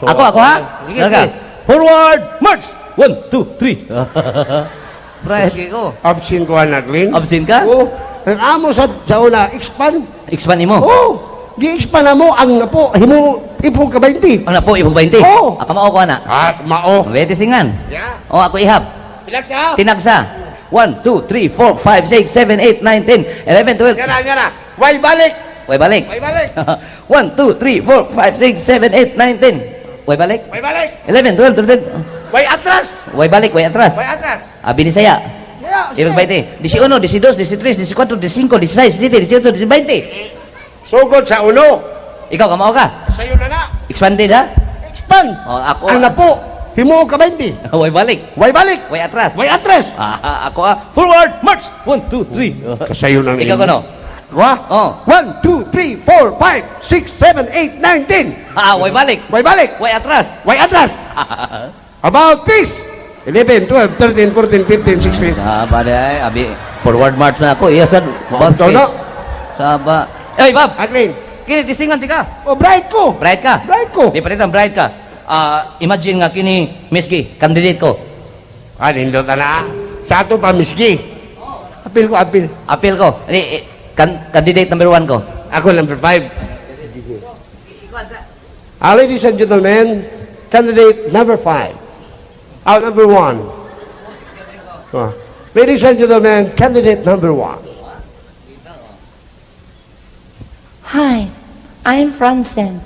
So, Ako, ako ha? Sige, Talaga. sige. Forward march. 1, 2, 3. Bright kay ko. Absent ko anak, Lin. Absent ka? Oo. Ang amo sa una, expand. Expand nimo. Oo. Gi-expand na mo ang napo, himo ibhog ka 20. Ano po, ibog 20? Oo. Ako mao ko ana. Ah, mao. Wait, tingnan. Yeah. Oh, ako ihap. Pilaksa. Tinagsa. 1, 2, 3, 4, 5, 6, 7, 8, 9, 10, 11, 12. Yana, yana. Way balik. Way balik. Way balik. 1, 2, 3, 4, 5, 6, 7, 8, 9, 10. Way balik. Way balik. 11, 12, 13. Way atras. Way balik, way atras. Way atras. Ah, binisaya. Yeah, sige. Ibig 20. 11, 12, 13, 14, 15, 16, 17, 18, 20. Sugod sa ulo. Ikaw, kamao ka. Sayo na na. Expanded, ha? Expand. Oh, ako. Ang napo, himo ka 20. Way balik. Way balik. Way atras. Way atras. Ah, ako, ah. Forward, march. 1, 2, 3. Kasayo na Ikaw kono. Wa? Oh. 1, 2, 3, 4, 5, 6, 7, 8, 9, 10. Ah, way balik. Way balik. Way atras. Way atras. About peace. 11, 12, 13, 14, 15, 16. Saba day, abi forward march na ako. Iya sad. Ito na. Saba. Ey, Bob. Aglin. Kini tistingan ti ka. Oh, bright ko. Bright ka. Bright ko. Di palitan bright ka. Ah, imagine nga kini Miss G, candidate ko. Ah, nindot na na. Sa ato pa, Miss G. Apil ko, apil. Appeal ko. Eh, candidate number 1 ko. Ako, number 5. Ah, ladies and gentlemen, candidate number 5. Ah, number 1. Ah. Ladies and gentlemen, candidate number 1. Hi, I'm Francine.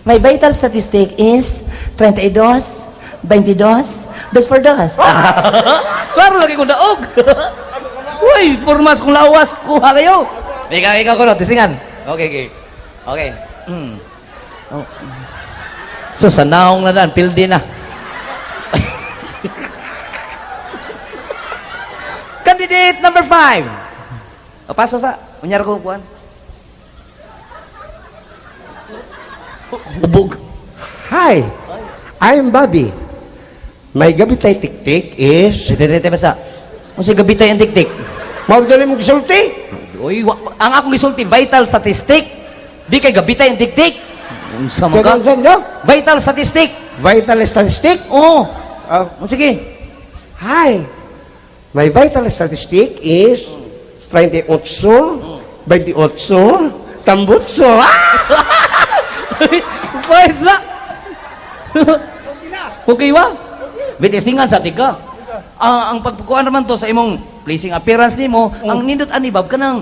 My vital statistic is 32, 22, dos por dos. Klaro lagi kong daog. Uy, formas kong lawas. Kuha kayo. Ikaw, ikaw ko no, tistingan. Okay, okay. Okay. Oh. So, sa naong na daan, pildi na. Candidate number 5. O, paso sa, unyar ko kuan. Ubog. Hi, I'm Bobby. My gabitay tiktik is. Tete, tete, basta. Kung si gabitay ang tiktik. Maudali mong gisulti. Uy, ang akong gisulti, vital statistic. Di kay gabitay ang tiktik. Unsa man ka? Kaya no? Vital statistic. Vital statistic. Oo. Ah, Oh, sige. Hi. My vital statistic is 38, 28, tambutso. Ah! Pwes na. Okay ba? Bitistingan sa tika. Ah, ang pagkukuan naman to sa imong pleasing appearance nimo, ang nindot ani bab kanang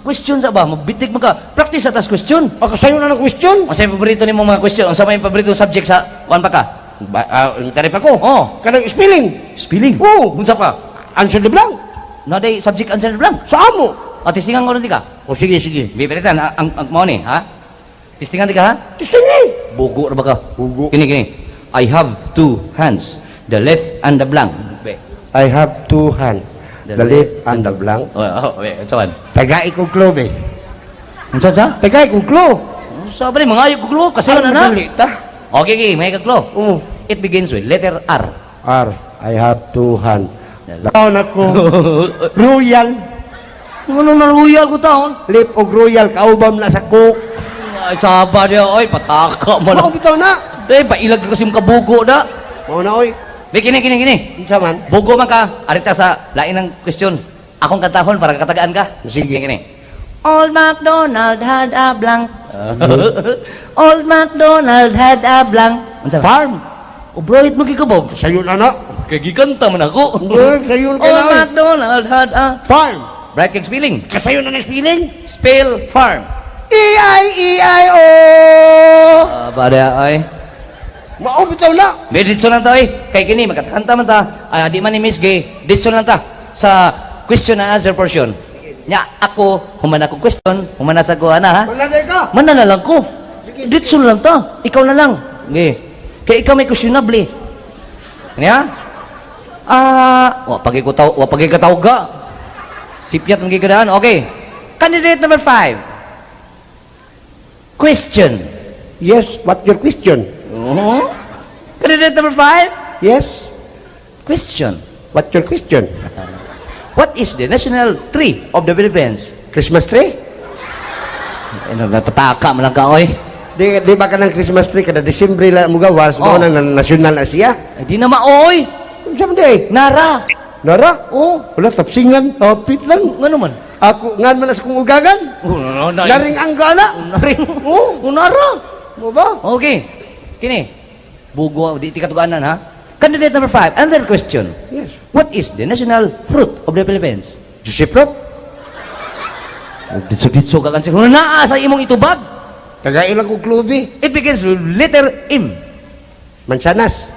question sa ba, mabitik man ka. Practice sa tas question. O, kasayo na ng question. Unsa yung paborito nimo mga question? Unsa may paborito subject sa kuan pa ka? Ba, tarif ako. Oh. Kanang spelling. Spelling. Oo. Unsa pa? Answer the blank. Na day subject answer blank. Sa amo. O, testingan ko rin di ka. O sige, sige. Bipilitan, ang mao ni, ha? Testingan di ka, ha? Tistingi. Bugo ra ba ka? Bugo. Kini, kini. I have two hands, the left and the blank. Be. I have two hands. The left and the blank. Oh, be, unsa man? Tagai kong clue, be. Unsa sa? Tagai kong clue. Unsa ba ni mga ayo kuglo kasi na na. Madali ta. Okay, okay, may kaglo. Oo. It begins with letter R. R. I have two hands. Taon ako. Royal. Ano na royal ko taon? Lip og royal. Kaubam na sa coke. Ay, saba niya, oy, pataka mo na. Mao bitaw na. Eh, pailag ka kasi mong kabugo na. Mao na oy. Be, kini, kini, kini. Unsa man? Bugo man ka, arita sa lain ng question. Akong kantahon para katagaan ka. Sige. Kini, kini. Old MacDonald had a blank. Old MacDonald had a blank. Unsa? Farm. Ubroit mo gikabog. Sayo na na. Kay gikanta man ako. Uy, sayo ka Old na. Oy. MacDonald had a Farm. Bright kag spelling. Kasayo na ng spelling. Spell farm. E I E I O. Ah, bada ay. Mao bitaw na. May ditso lang ta oy. Kay kini magkanta man ta. Ay, di man ni Miss Gay. Ditso lang ta sa question and answer portion. Nya ako human ako question, human na sa ko ana ha. Mananay ka. Mana na lang ko. Ditso na lang ta. Ikaw na lang. Ngi. Kay ikaw may questionable. Niya? Ah, wa pagikutaw, wa pagikatawga. Sipyat man gigadaan. Okay. Candidate number 5. Question. Yes, what your question? Oh. Candidate number 5. Yes, Question. what your question? What is the national tree of the Philippines? Christmas tree? Ano, napataka man lang ka, oy. Di ba ka ng Christmas tree kada Disyembre lang mo gawas, Oh. mao nang national na siya. Ay, di na maoy. Unsa man di? Ay? Nara. Nara? Oh, Wala tapsingan, tapit lang. ngano man? Ako ngan man na sa kong ugagan. Oh, no, no, Naring ang gala. Naring. Oh, Oh, nara. mo ba? Okay. Kini. Bugo, di katuganan ha. Candidate number 5, another question. Yes. What is the national fruit of the Philippines? Joseph Roth. Ditso-ditso ka kansi. Naa sa imong itubag. Taga ilang kong klubi. It begins with letter M. Mansanas,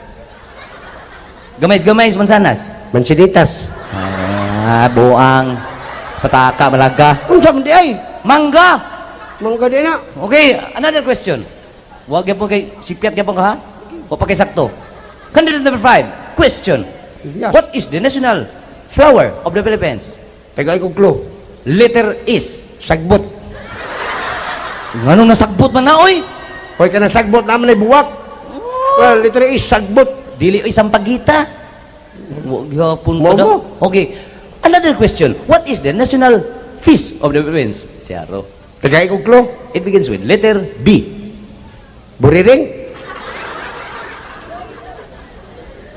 Gamay-gamay mansanas. mansinitas. Ah, buang. Pataka malaga. Unsa man di ay? Mangga. Mangga di na. Okay, another question. Wag gyapon kay sipyat gyapon ka ha. Wa pa kay sakto. Candidate number 5, question. Yes. What is the national flower of the Philippines? Taga kong clue. Letter is. Sagbot. Nganong nasagbot man na oy? Hoy ka na sagbot naman ay buwak. Well, literally is sagbot. Dili oy sampagita. Wa gyapon Mo ka na. mo. Okay. Another question. What is the national fish of the Philippines? Siyaro. Taga kong clue. It begins with letter B. Buriring.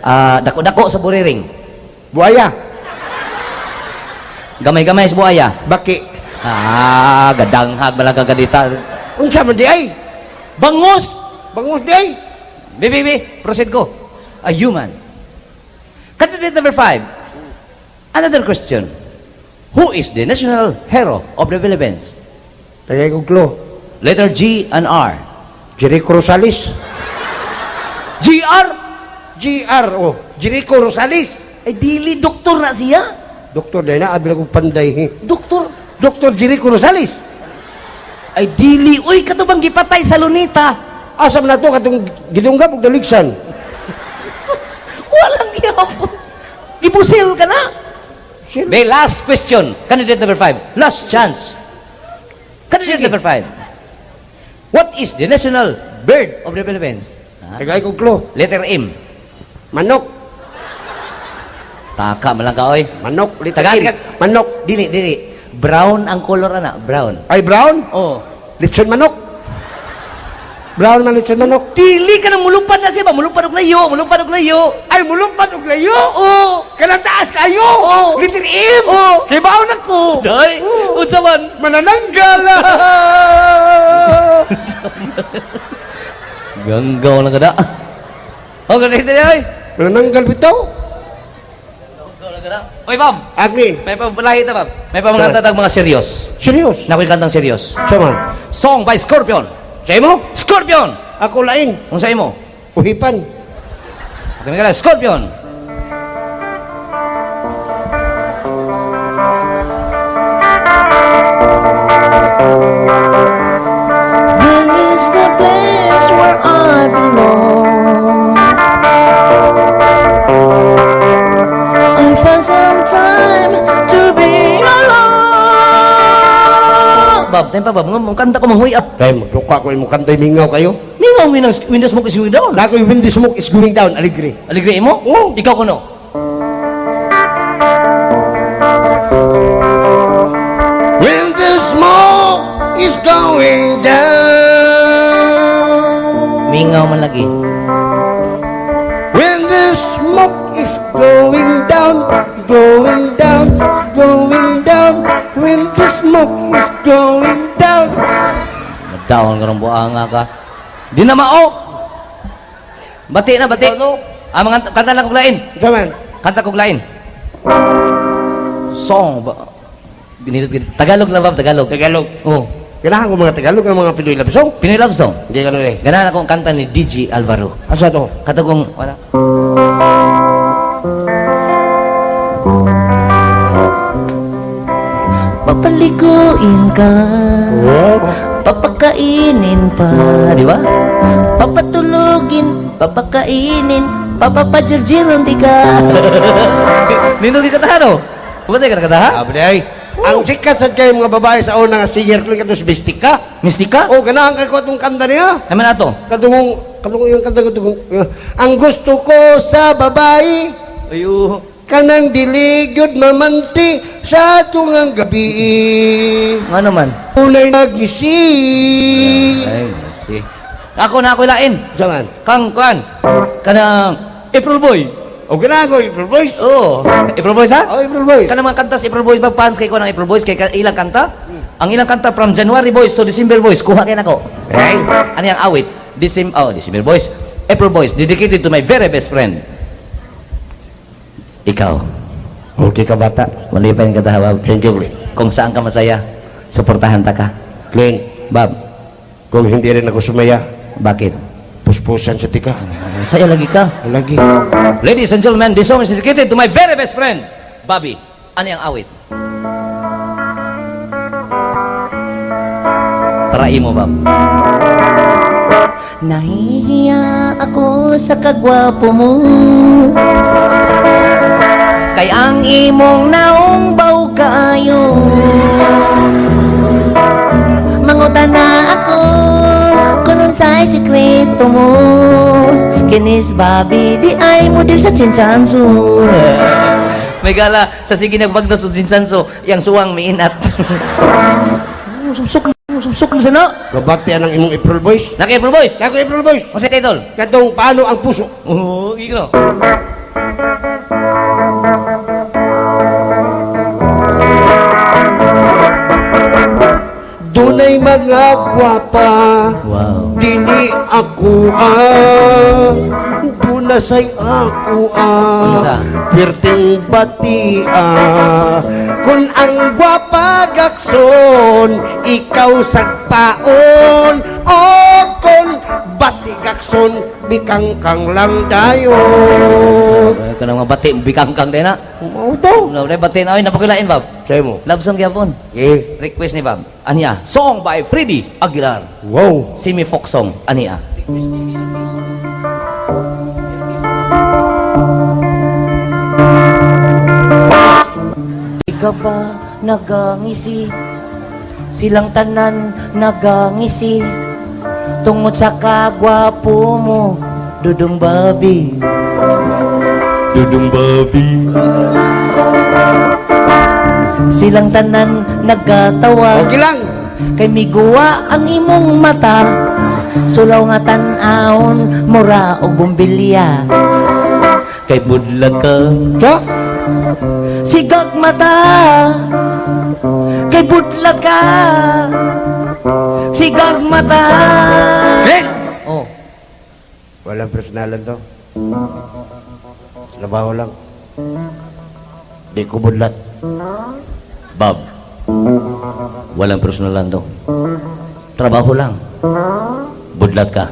Ah, dako-dako sa buriring. Buaya. Gamay-gamay sa buaya. Baki. Ah, gadanghag malaga gadita. Unsa man di ay? Bangus! Bangus di ay. Bi, bi, bi, proceed ko. A human. Candidate number 5. Another question. Who is the national hero of the Philippines? Taga kong clue. Letter G and R. Jericho Rosales. GR? GR oh. Jericho Rosales. Ay dili doktor na siya. Doktor dahil na abi kong panday. Eh. Doktor. Doktor Jericho Rosales. Ay dili uy kato bang gipatay sa lunita. Asa man na to katong gidunggab og daligsan. Walang gihapon. Gibusil ka na. The last question. Candidate number 5. Last chance. Candidate number 5. What is the national bird of the Philippines? Ha? Taga kong clue. Letter M. Manok. Taka man lang ka, oy. Manok. Little Taga- M. Manok. Dili dili. Brown ang color ana, brown. Ay brown. Oh. Litson manok. Brown man litson manok. Dili ka na mulupad na siya ba? Mulupad og layo, mulupad og layo. Ay mulupad og layo. Oo. Kanang taas kayo. Oo. Little M. Oo. Kay baon ako. Day, unsa man? Manananggal. Ganggaw lang kada. Oh, ganito dili oy. Manananggal bitaw. Oy, ma'am. Agni. May pabalahi ta, ma'am. May pamanganta tag mga serious. Serious. Nakoy kantang serious. Sama. Song by Scorpion. Sa imo? Scorpion. Ako lain. Unsa imo? Uhipan. Okay, mga Scorpion. Bob. Time pa, Bob. Nga, kanta ko manghuy up. Kay magluka ko imong kantay mingaw kayo. Mingaw when the smoke is going down. Na ko'y when the smoke is going down, aligre. Aligre mo? Oo. Ikaw kuno. When the smoke is going down. Mingaw man lagi. When the smoke is going down, going down, going down. When the smoke is going down. Nagdaon ka ng buanga ka. Di na mao. Bati na, bati. Ano? Ah, mga kanta lang kog lain. Unsa man? Kanta kog lain. Song ba? Binilot gid. Tagalog lang ba? Tagalog. Tagalog. Oh, Kailangan ko mga Tagalog ang mga Pinoy love song. Pinoy love song. Hindi ka eh. Ganahan akong kanta ni DJ Alvaro. Asa to? Kanta kong wala. Papaliguin ka. Wow. Papakainin pa, di ba? Papatulugin, papakainin, papapajirjiron di ka. Nindot ka katahan oh. Pumatay ka na katahan? Abre ay. Ang sikat sad kayo mga babae sa una nga singer kung kato si Mistika. Mistika? Oh, ganahan kay ko atong kanta niya. Ay man ato. Kadungong kadungong yung kanta kadungong. Ang gusto ko sa babae Ayo. kanang dili gyud mamanti sa tungang gabi. Nga naman. Unay nagisi. Ay, si. Ako na ako ilain. Jaman. Kang kuan. Kanang April Boy. O ganahan ko April Boys. Oh, April Boys ha? Oh, April Boys. Kanang mga kanta sa April Boys ba fans kay ko ng April Boys kay ilang kanta? Ang ilang kanta from January Boys to December Boys kuha kay nako. Ay. Ano yung awit? December, oh, December Boys. April Boys dedicated to my very best friend. Ikaw. Okay ka bata. Malipay ka tawa. Thank you, Glenn. Kung saan ka masaya, suportahan ta ka. Glenn, Bob, kung hindi rin ako sumaya, bakit? puspusan sa tika. Saya lagi ka. Lagi. Ladies and gentlemen, this song is dedicated to my very best friend, Bobby. Ano yung awit? Para imo, Bob. Nahihiya ako sa kagwapo mo. Kay ang imong naong baw kaayo. Manguta na ako kung unsay sikreto mo. Kinis babi di ay model sa Chinsanso. May gala sa sige nagbagnos sa Jinsanso, yang suwang miinat. Susuk susuk sa na. Kabati ang imong April Boys. Naki April Boys. Nako April Boys. Masa title? Katong paano ang puso? Oo, gino. Dunay mga gwapa. Wow. Dili ako ah. Dunasay ako ah. Unsa? Pirting bati ah. Kung ang gwapa gakson, ikaw sagpaon. O kung bati gakson, bikangkang lang dayon. Kanang mga bati, bikangkang din na. Mao daw. Wala bati na, ay napakilain, Bob. Sa'yo mo. Love song gyapon. Eh, Request ni Bob. Aniya, song by Freddy Aguilar. wow. Simi folk song. Aniya. Di ka ba nagangisi? Silang tanan nagangisi. Tungod sa kagwapo mo, Dudong Babi. Dudong Bobby. Silang tanan nagatawa. Okay lang. Kay miguwa ang imong mata. Sulaw nga tan-awon, mura og bumbilya. Kay budlag ka. Sa? Sigag mata, kay budlag ka. Sigag mata. Glenn! Oh. Walang personalan to. Trabaho lang. Di ko budlat. Bob. Walang personalan to. Trabaho lang. Budlat ka.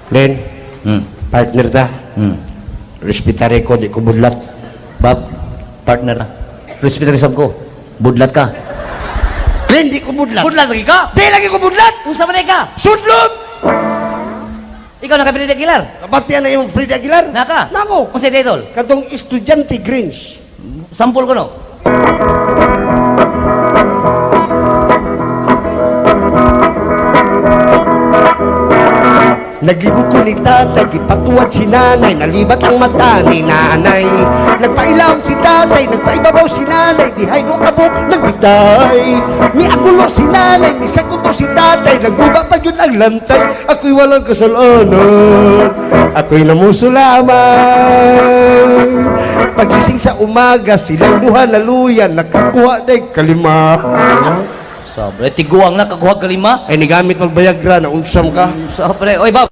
Glenn, partner ta. Respetare ko, di ko budlat. Bob, partner na. Respeto sab ko. Budlat ka. Glenn, di ko budlat. Budlat lagi ka? Di lagi ko budlat! Unsa man ka? Sudlot! Ikaw na kay Freddy Aguilar. Kabatian na yung Fred Aguilar. Naka? Nako. Unsa title? Katong estudyante Greens. Sampol ko no. Naglibog ko ni tatay, gipatuwad si nanay, nalibat ang mata ni nanay. Nagpailaw si tatay, nagpaibabaw si nanay, dihay do kabok, nagbitay. Miagulo si nanay, misaguto si tatay, nagbuba pa yun ang lantay. Ako'y walang kasalanan, ako'y namuso lamang. Pagising sa umaga, silang duha naluyan, nakakuha day kalima. Sobre, tiguang na kakuha kalima. Ay, nigamit magbayagra na unsam ka. Sobre, oy Bob.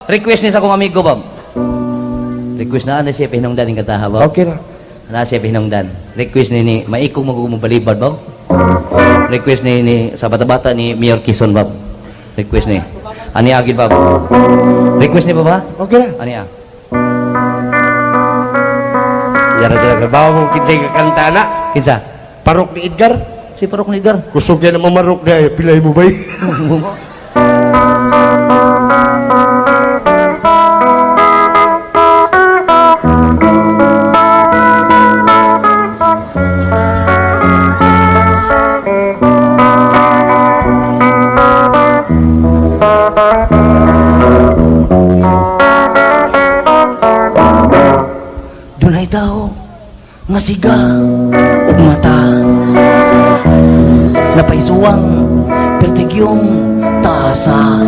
Request ni sa akong amigo, Bob. Request na ano siya pinungdan ning kataha, Bob. Okay na. Na siya pinungdan. Request ni ni maikong magumubalibad, Bob. Request ni ni sa bata-bata ni Mayor Quezon, Bob. Request ni. Ani agid, Bob. Request ni ba ba? Okay na. Ani ah. Yara dyan, trabaho mong kinsay kakanta na. Kinsa? Parok ni Edgar. Si Parok ni Edgar. Kusog yan ang mamarok niya. Eh. Pilay mo ba eh? Dunay tao nga siga ug mata. Napaisuwang pertigyong tasa.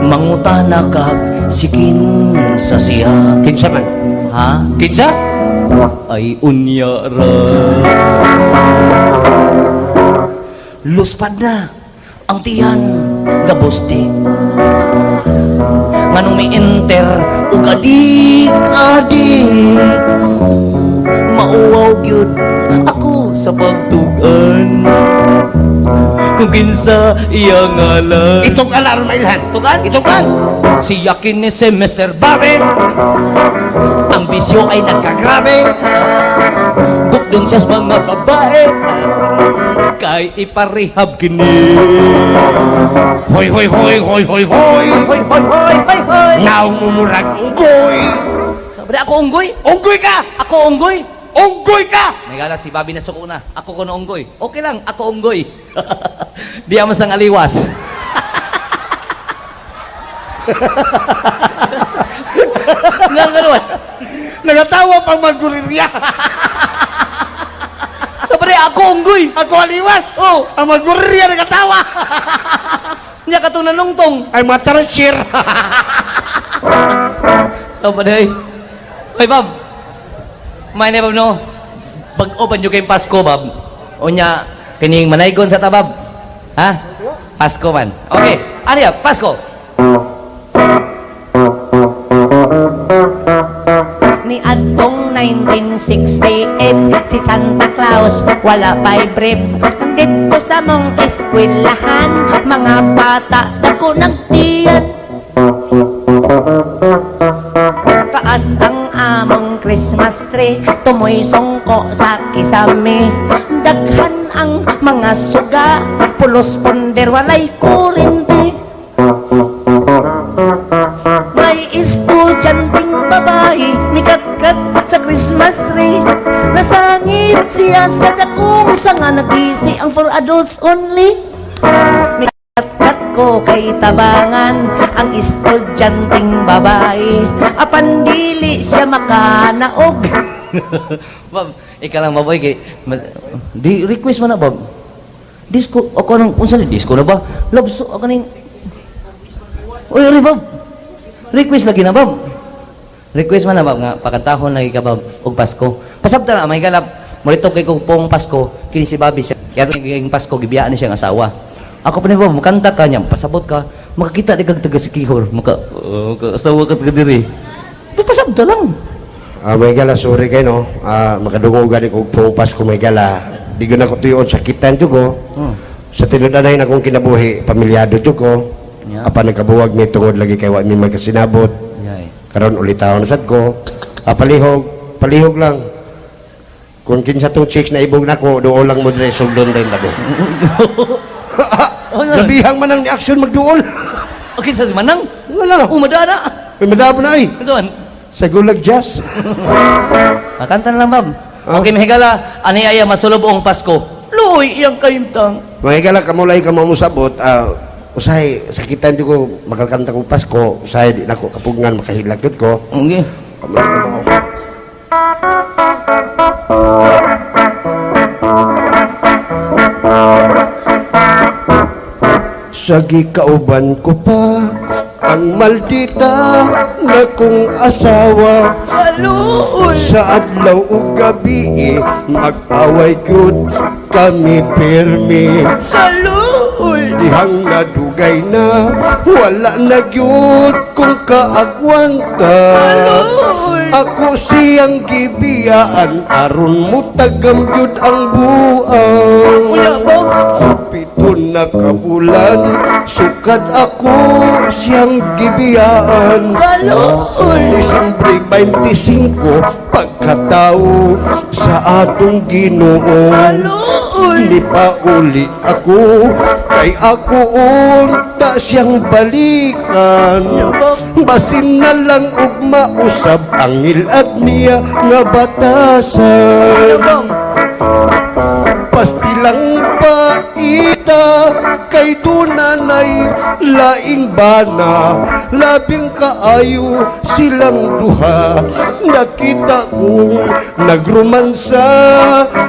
Mangutana kag sikin sa siya. Kinsa man? Ha? Kinsa? Ay unya ra. Luspad na ang tiyan nga busti. Nganong may enter ug adik adik. Mauwaw gyud ako sa pagtugan. Kung kinsa iya ngalan. Itong alarma ilhan. Tugan? Itukan. Siya kini si Mr. Bobby. Ang bisyo ay nagkagrabe. Gugdon siya sa mga babae. Kay iparehab kini. Hoy, hoy, hoy, hoy, hoy, hoy. Hoy, hoy, hoy, hoy, hoy. Naong mumurag unggoy. Sabi, ako unggoy. Unggoy ka! Ako unggoy. Unggoy ka! May gala si Bobby na suko na. Ako kuno unggoy. Okay lang, ako unggoy. Di amo sang aliwas. Nga ganun. Nagatawa pang maggurilya. Sabi, ako unggoy. Ako aliwas. Oh. Ang maggurilya nagatawa. Nya katong nanungtong. Ay matarashir. Ito pa day. Hoy, Bob. May na, Bob, no? Bag-o pa nyo kayong Pasko, Bob. O nya, kining manaygon sa tabab. Ha? Pasko man. Okay. Ano yan? Pasko. Ni adtong 1968 si Santa Claus wala pa'y brief dito sa mong eskwelahan, mga bata dako ng tiyan. Taas ang among Christmas tree, tumoy songko sa kisame. Daghan ang mga suga, pulos ponder walay kurente. May estudyanteng babae, mikatkat sa Christmas tree. Nasangit siya sa dakong sanga, nagisi ang for adults only. Mikatkat ko kay tabangan ang estudyanteng babae, apan dili siya makanaog. Bob, ikaw lang, Bob. Oy, kay, di, request man na, Bob. Disco, ako nang, unsa ni disco na ba? Love so, ako ning, Uy, ori, Bob. Request lagi na, Bob. Request man na, Bob, nga, pakantahon lagi ka, Bob, og Pasko. Pasabta na, may galap. Mulito kay kong pong Pasko, kini si Bobby siya. Kaya yung Pasko, gibiyaan ni siyang asawa. Ako pa ni Bob, makanta ka niya, pasabot ka, makakita di kag taga Sikihor, maka, oh, asawa ka taga diri. Pasabta lang. Ah, may gala, sorry kayo, no? Ah, makadungog gani kog pong Pasko, may gala. Di ko na ko tuyon sakitan jud ko. Sa tinud-anay na akong kinabuhi, pamilyado jud ko. Yeah. Apan nagkabuwag mi tungod lagi kay wa mi magkasinabot. Yay. Karon ulitaw na sad ko. Ah, palihog, palihog lang. Kung kinsa tong chicks na ibog nako, duol lang mo dire sugdon din labo. Oh, Labihang man ang action magduol. Okay, sa manang. Wala. Umadana. May madabo na ay. Saan? Sa gulag jazz. Makanta na lang, Bob. Ah. Okay, mahigala. Ani ay masulubong Pasko. Luoy, iyang kahimtang. Mga higala, kamulay ka mamusabot, ah, Usahay sakitan di ko makalkanta ko Pasko, usahay di nako kapugngan makahilak gyud ko. Okay. Sa gikauban ko pa ang maldita na kong asawa. Kaluoy. Sa adlaw ug gabi mag-away gyud kami pirmi. Kaluoy. Dihang nadugay na wala na gyud kong kaagwanta. Kaluoy. Ako siyang gibiyaan aron mo tagam gyud ang buang. Unya ba? 7 na ka bulan sukad ako siyang gibiyaan. Kaluoy. Disyembre 25 pagkatao sa atong Ginoo. Kaluoy. Ni pauli ako kay ako unta siyang balikan. Basin na lang og mausab ang ilad niya nga batasan. Pastilang paita kay dunanay laing bana, labing kaayo silang duha. Nakita kong nagrumansa,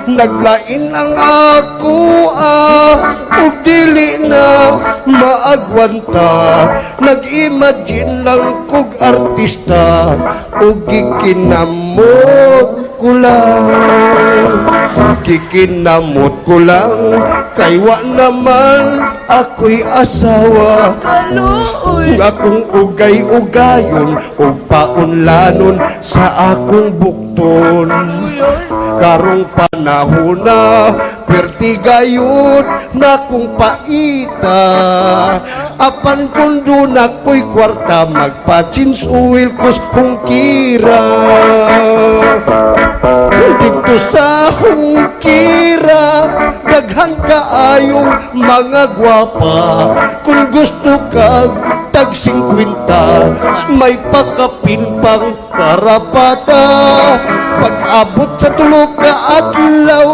naglain ang ako ug dili na maagwanta. Nag-imagine lang kog artista ug gikinamot ko lang. Kikinamot ko lang kay wa naman ako'y asawa. Kaluoy. Akong ugay-ugayon ug paunlanon sa akong bukton. Karong panahon na perti gayon na kong paita. Apan kung doon ako'y kwarta magpa-change oil kos hungkira. Dito sa hungkira daghan kaayong mga gwapa. Kung gusto kag tag 50 may pakapin pang karapata. Pag-abot sa tulo ka adlaw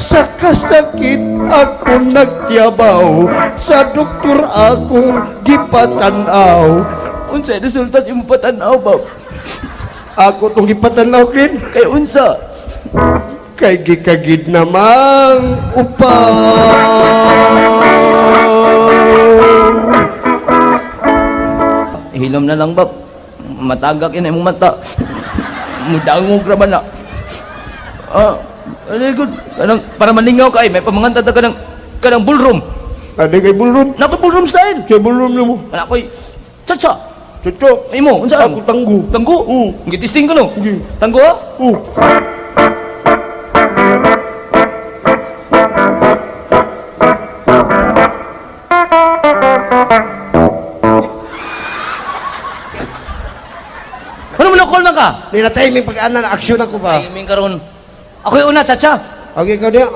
sa kasakit ako nagtiyabaw. Sa doktor akong gipatanaw. Unsa resulta imong patanaw ba? Ako tong gipatanaw kin Kay unsa? kay gikagid namang upaw. Hilom na lang ba? Matagak yun imong mata. Mudangog ra ba na? Ah, very good. Kanang para malingaw ka ay may pamanganta ta kanang kanang ballroom. Adi kay ballroom. Nako ballroom style. Kay ballroom nimo. Kana koy chacha. Chucho. Imo, unsa? Ako tanggo. Tanggo? Oo. Gitisting ko no. Sige. Tanggo ha? Oh. Ano mo na call na ka? Ni na timing pag-ana na aksyon ako ba? Timing karon. Ako'y una, chacha. Okay ka niya.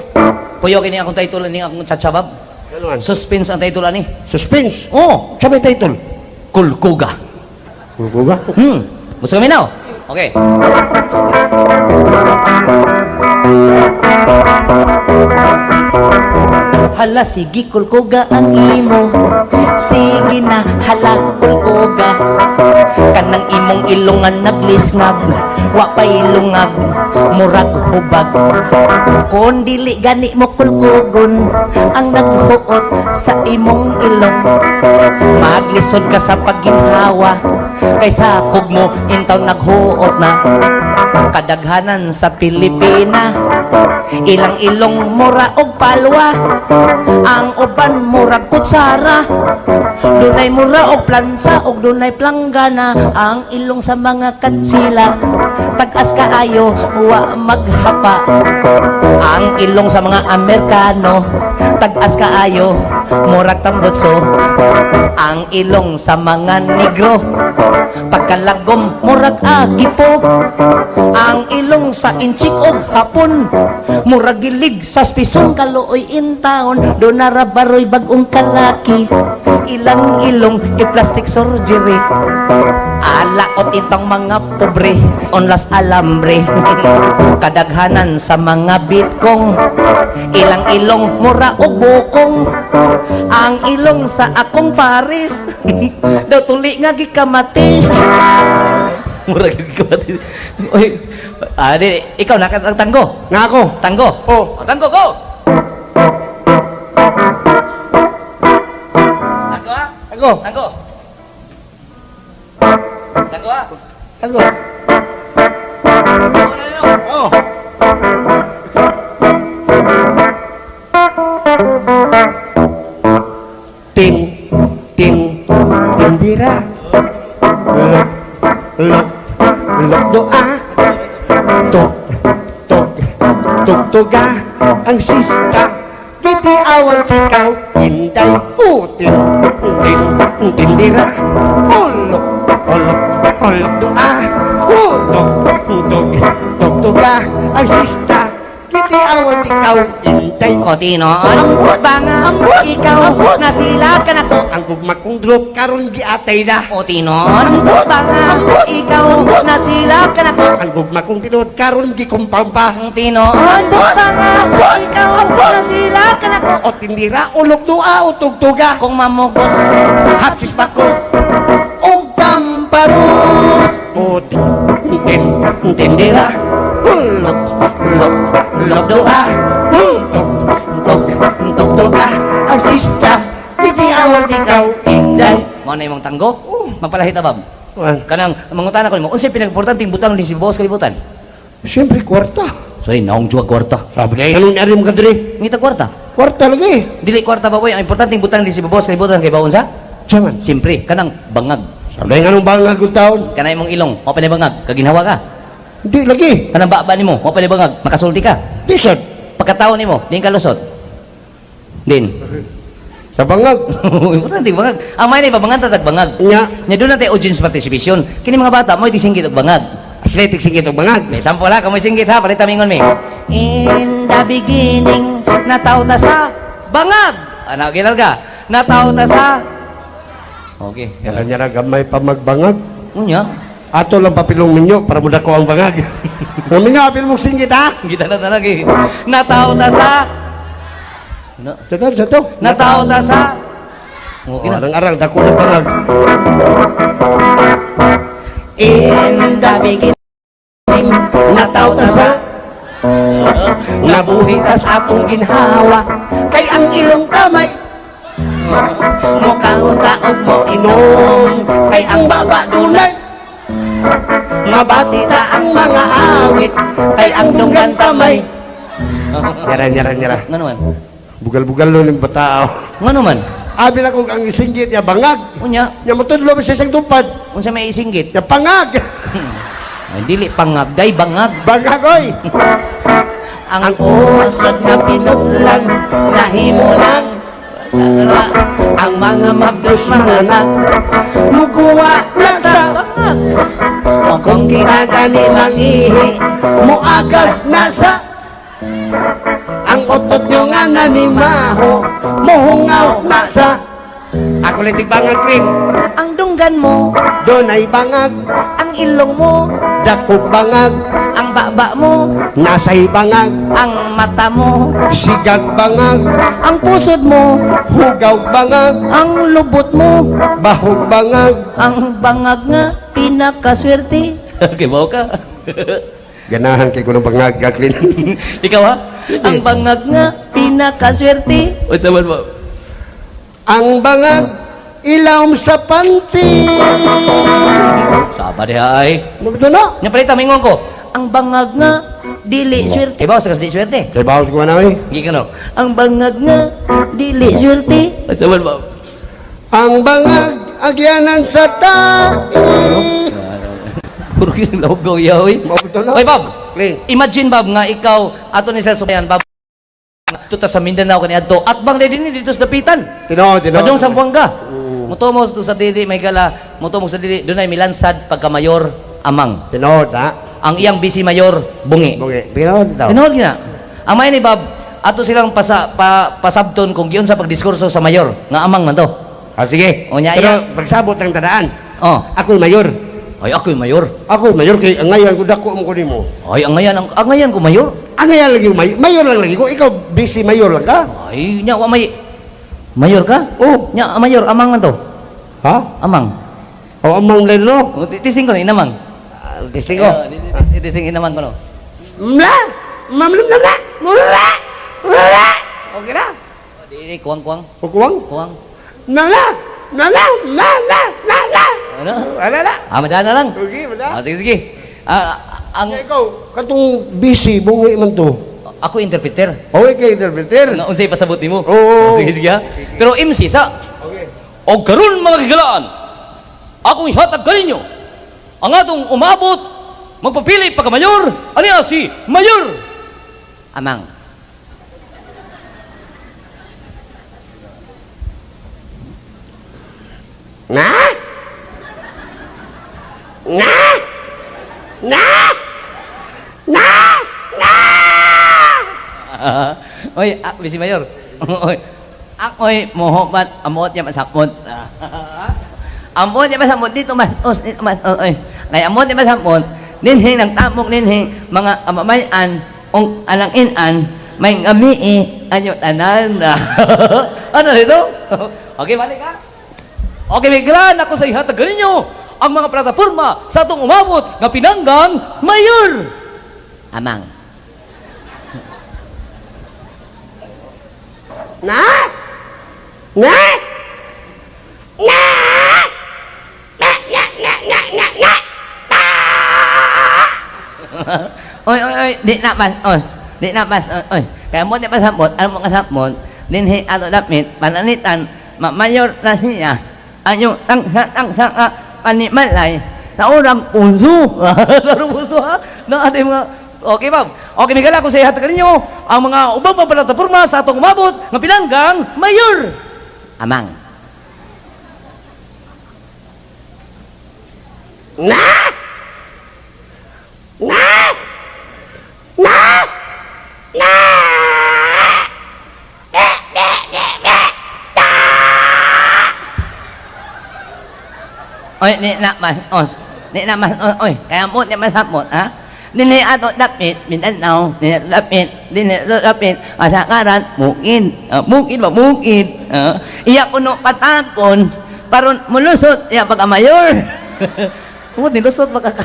Kuya, kini akong title ani akong chacha bab. Ano man? Suspense ang title ani. Suspense. Oh, Sa may title? Kulkuga. Kulkuga. Gusto kami now? Okay. Hala, sige kulkuga ang imo. Sige na, hala kulkuga. Kanang imong ilungan naglisngag, wa pa'y lungag, murag hubag. Kon dili gani mo kulkugon ang naghuot sa imong ilong. Maglisod ka sa pagginhawa kay sakog mo intaw naghuot na. Kadaghanan sa Pilipina, ilang ilong mura og palwa, Ang uban murag kutsara, dunay mura og plansa og dunay planggana. Ang ilong sa mga katsila, tag-as kaayo wa maghapa. Ang ilong sa mga Amerikano, tag-as kaayo murag tambutso. Ang ilong sa mga Negro, pagkalagom murag agipo. Ang Ang ilong sa Intsik og Hapon, murag gilig sa spison. Kaluoy in town, do na baroy bagong kalaki. Ilang ilong i-plastic surgery. Alaot itong mga pobre onlas alambre. Kadaghanan sa mga bitkong, ilang ilong mura og bukong. Ang ilong sa akong paris daw tuli nga gikamatis. Mura gikamatis. Oy, di, ikaw nakatang tanggo. Nga ako. Tanggo. Oh. Oh, tanggo go. Tanggo ha? Ako. Tanggo. Tanggo ha? Ako. Tanggo na yun. Oh. Tin, tin, tindira. Lok, lok, lok doa. Tok, tok, tok toga. Ang sista, kiti awal ikaw. Inday, utin, tin, tindira. Olok, olok, olok doa. Utok, tok, tok toga. Ang sista, kiti awal ikaw. Inday, O tinon, Ambot! banga, Ambot! ikaw, Ambot! nasila ka na ko. Ang gugma kong drop karon giatay na. O tinon, Ambot! banga, Ambot! ikaw, Ambot! nasila ka na ko. Ang gugma kong tinuod karon gikumpang pa. Ang tinon, Ambot! banga, Ambot! ikaw, Ambot! nasila ka na ko. O tindira ulok dua o tugtuga. Kung mamugos, Hapsis bakos o pamparus. O tin tindira ulok ulok ulok dua. Tug tug tug tuga. Ang sista titi awang ikaw inday. Mao na imong tanggo? Magpalahit abab. Wan. Kanang mangutana ko nimo, unsay pinag-importanteng butang ni si boss kalibutan? Siyempre kwarta. Sorry, naong juwa kwarta. Sabi na anong nari mo kadiri? Ngita kwarta. Kwarta lagi. Dili kwarta ba boy, ang importanteng butang ni si boss kalibutan kay baon sa? Siya man. Siyempre, kanang bangag. Sabi na anong bangag kong taon? Kanang imong ilong, mao pa ni bangag, kaginhawa ka. Di lagi. Kanang baba nimo, mao pa ni bangag, makasulti ka. Di sad. Pagkatao nimo, din ka lusot. Din. Sa bangag. Importante bangag. Ang may na babangan tatag bangag. Nya. Nya doon natin audience participation. Kini mga bata mo singgit og bangag. Athletic singgit og bangag. May sample ha, kamoy singgit ha, palit mingon mi. In the beginning, nataw ta sa Bangag. Ana gilal ka. Nataw ta sa. Okay. Yalan niya gamay pa magbangag. Unya. Ato lang papilong minyo para muda ko ang bangag. Ang minyo, apil mong singgit ha. Gita na talaga eh. Nataw ta sa. Ano? Sa to, sa to. Nataw ta sa. Okay Oh, na. nang arang, dako ng bangag. In the beginning, Nataw ta sa nabuhi ta sa atong ginhawa. Kay ang ilong tamay. Mukaon ta og moinom. Kay ang baba dunay. Mabati ta ang mga awit. Kay ang dunggan tamay. Nyara, nyara, nyara. Ngano man? Bugal-bugal nun yung batao. Ngano man? Abi na kong ang isinggit niya bangag. Unya, Nya matudlo ba siya siyang tupad? unsa may isinggit? Nya pangag. Ay, dili pangag, day bangag. Bangag oy. ang Ang usad nga pinutlan nahimo ng ra, ang mga mabdos mga anak, mukuha na sa bangag. O kung kita gani mangihi muagas na sa ang utot nyo nga nanimaho muhungaw na sa ako litig bangag rin. Ang dunggan mo, Doon ay bangag, ang ilong mo, dakog bangag, ang baba mo, nasay bangag, ang mata mo, sigag bangag, ang pusod mo, hugaw bangag, ang lubot mo, bahog bangag. ang bangag nga pinakaswerte. Okay, bawo ka. Ganahan kay ko ng bangag, Gaklin. Ikaw ha? Ang bangag nga pinakaswerte. Unsa man ba? Ang bangag, ilawom sa panty. Saba diha ay. Magdo na. Nya palita mingon ko. Ang bangag nga dili swerte. Kay bawo sa di swerte. Kay bawas ko na eh. Gikan no. Ang bangag nga dili swerte. Unsa man ba? Ang bangag, agyanan sa tae. Puro kini lawag ya oy. Magdo na. Oy Bob, Klin. imagine Bob nga ikaw ato ni sa subayan Bob. Tuta sa Mindanao kani adto. At bang dinhi dito sa Dapitan. Tino, tino. Padung sa Buanga. Muto mo to sa dili may gala, muto mo sa dili dunay milansad pagka mayor amang. Tino, na. Ang iyang busy mayor bungi. Bungi. Tinuod daw. Tinuod gina. Ang may ni Bob, ato silang pasabton kung giun sa pagdiskurso sa mayor nga amang man to. Ah, sige. O, nya, Pero iya. pagsabot ng tadaan, Oh. ako mayor. Ay, ako yung mayor. Ako mayor kay ang ngayon ko dako mo ko nimo. Ay, ang ngayan ko mayor. Ano yan lagi mayor? Mayor lang lagi ko. Ikaw busy mayor lang ka? Ay, nya wa may mayor ka? Oh. Nya mayor amang man to. Ha? Amang. O amang leno? Oh, tising ko na inamang. Ah, Tisting ko. Oh, tising inamang ko no. Mla! Mamlum na mla! Mula! Mula! Okay na? Oh, di di kuwang kuwang Kukuwang? kuwang. Nala! Nala! Na! Na! Na! Na! Ano? Wala na. Ah, madana lang. Okay, wala. Ah, sige sige. Ah, ang Ikaw, katong busy, bungi man to. ako interpreter. Okay kay interpreter. Nga unsay pasabot nimo? Oo. Sige sige ha. Pero MC sa Okay. Og karon mga kagilaan, akong ihatag kaninyo ang atong umabot magpapili pagka mayor, aniya si Mayor. Amang. Na? Na? Na? Na? Na? Oy, ah, si Mayor. Oy. Ako'y muhubat, amot niya masapot. Amot niya masapot dito mas os dito mas os. Oy. Kaya amot niya masapot, ninhi ng tamok ninhi mga kamamayan ong alang inan may ngamii anyo tanan. Ano dito? Okay, balik ha. Okay, may gran ako sa ihatag ninyo ang mga plataforma sa atong umabot nga pinanggang Mayor. Amang. Na? Na? Na? Na, na, na, na, na, na. Oy, oy, oy, di na mas, oy. Di na mas, oy, oy. Kaya mo di pasabot, ano mo kasabot, dinhi ato dapit, panalitan, mamayor na siya. Ayo, tang sa tang sa ka, panimalay, naurang punso. Laro puso ha? Na ating mga. Okay, ma'am. Okay, Miguel, ako sa ihatag ninyo ang mga ubang pang plataforma sa atong umabot nga pinanggang Mayor. Amang. Na? Na? Na? Na? Oy, di na mas, os. Di na mas, oy, oy. Kaya mo di masabot, ha? Dinhi ato dapit, Mindanao, dinhi ato dapit, dinhi ato dapit, masakaran, mungkin, ah, mungkin ba, mungkin. Ah, iya kuno patakon, paron mulusot, iya pagka mayor. Umot, nilusot baka ka.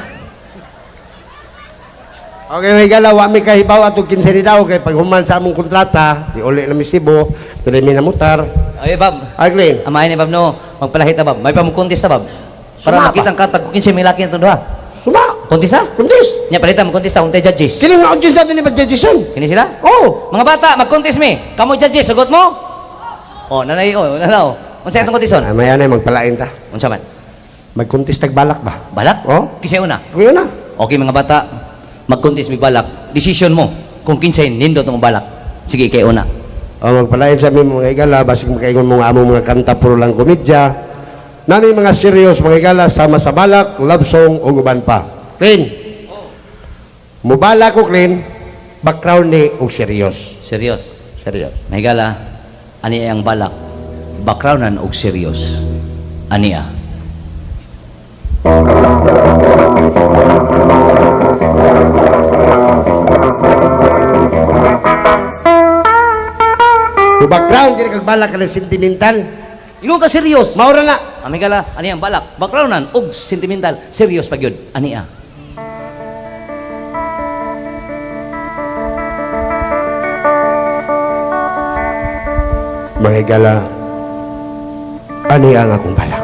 Okay, may galaw, mi kahibaw atong kinsa ni daw kay paghuman sa among kontrata, di uli na mi Cebu, tuloy mi namutar. Ay, Bob. Ay, Glenn. Amahin ni Bob, no. Magpalahit na, Bob. May pamukونtis na, Bob. Para Suma ba? makita ang katag kung kinsay may laki na itong duha. Suma. Kontista? Kuntis. Nya, palitan, magkontista kung tayo judges. Kini nga audience natin ni Pag-Judgeson. Kini sila? Oh. Mga bata, magkontest mi. Kamo judges, sagot mo? Oh, nanay, oh, nanaw. Unsa itong kontison? Ah, maya na magpalain ta. Unsa man? Magkuntis tag balak ba? Balak? Oh. Kisay una. Kuya na. Okay mga bata, magkontest mig balak. Decision mo kung kinsay nindot mo balak. Sige, kay una. O, magpalain sa aming mga igala, basig makaingon mga among mga kanta puro lang komedya. Nami mga serious mga igala sama sa balak, love song ug uban pa. Clean. Mubala ko clean, background ni og serious. Serious. Serious. Mahigala, ani ang balak. Backgroundan og serious. Aniya. Yung background dili kag balak kanang sentimental. Ingon ka serious. Maura na. Amigala, ani ang balak. Backgroundan og sentimental. Serious pa gyud. Aniya. Mga igala, ani ang akong balak.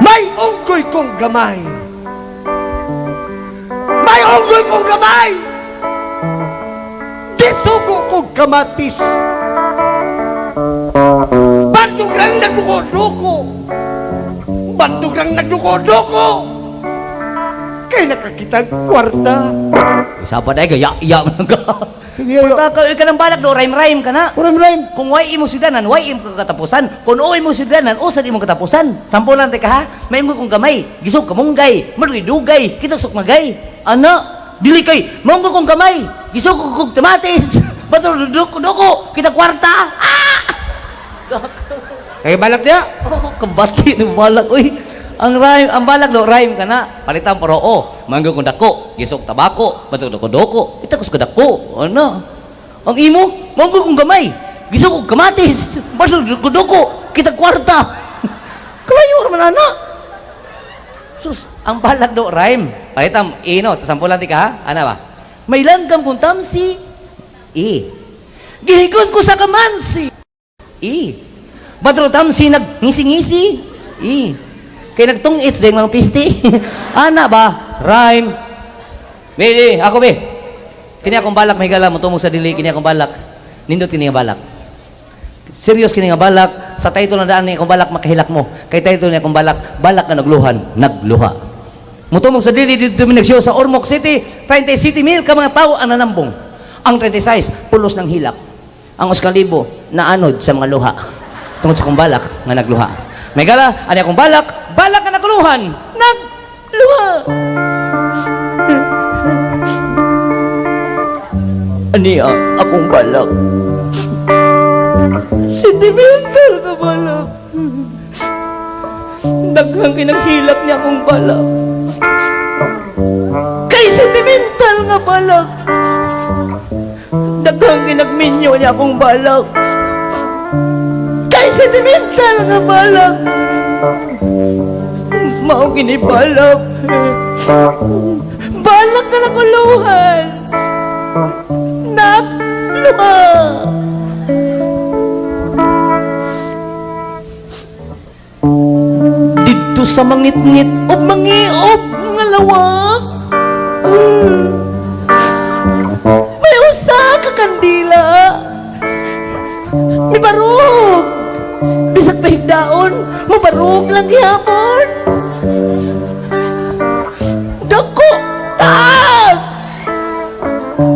May unggoy kong gamay. May unggoy kong gamay. Gisugo kong kamatis. Bandog lang nagduko-duko. Bandog lang nagduko-duko. Kay nakakita kwarta. Isa pa dai gaya iya man ka. Punta ka, ka ng balak do, rhyme-rhyme ka na. Rhyme rhyme. Kung way imo sudanan, way imo katapusan. Kung o imo sudanan, usad imo katapusan. Sampo lang ka ha. Maingon kong gamay, gisog kamunggay, madugay, kitok sok magay. Ana, dili kay maunggo kong gamay, gisog kog kog kamatis. Bato duko duko, kita kwarta. Ah! Kay balak niya. Oh, kabati ni balak oy. Ang rhyme, ang balak do rhyme ka na. Palitan paro o. Manggo kong dako, gisog tabako, bato doko doko. Itakos ko dako. Ano? Ang imo, manggo kong gamay. Gisog kong kamatis, bato doko doko, kita kwarta. Kalayo ra man ana. Sus, Ang balak do rhyme. Palitan ino, sampulan ti ka ha. Ana ba? May langgam kong tamsi. E. Gihigot ko sa kamansi. E. Batro tamsi nagngisi-ngisi. E. Kay nagtungit din mga pisti. Ana ba? Rhyme. Be, ako be. Kini akong balak mahigala mo tumong sa dili kini akong balak. Nindot kini nga balak. Serious kini nga balak. Sa title na daan ni akong balak makahilak mo. Kay title ni akong balak, balak nga nagluhan, nagluha. Mutumong sa dili dito mi nagshow sa Ormoc City, 30 city mil ka mga tao ang nanambong. Ang 36 pulos ng hilak. Ang Oskalibo naanod sa mga luha. Tungod sa akong balak nga nagluha. May gala, ani akong balak, balak nga nagluhan. Nagluha. Aniya akong balak. Sentimental na balak. Daghang kinanghilak niya akong balak. Kay sentimental nga balak. Daghang kinagminyo niya akong balak. Kay sentimental nga balak. Mao kini balak. Balak na nakuluhan. Nakluha. Dito sa mangitngit o mangiob nga lawak. May usa ka kandila. May barog. Bisag pahigdaon, mabarog lang gihapon. Dako, taas!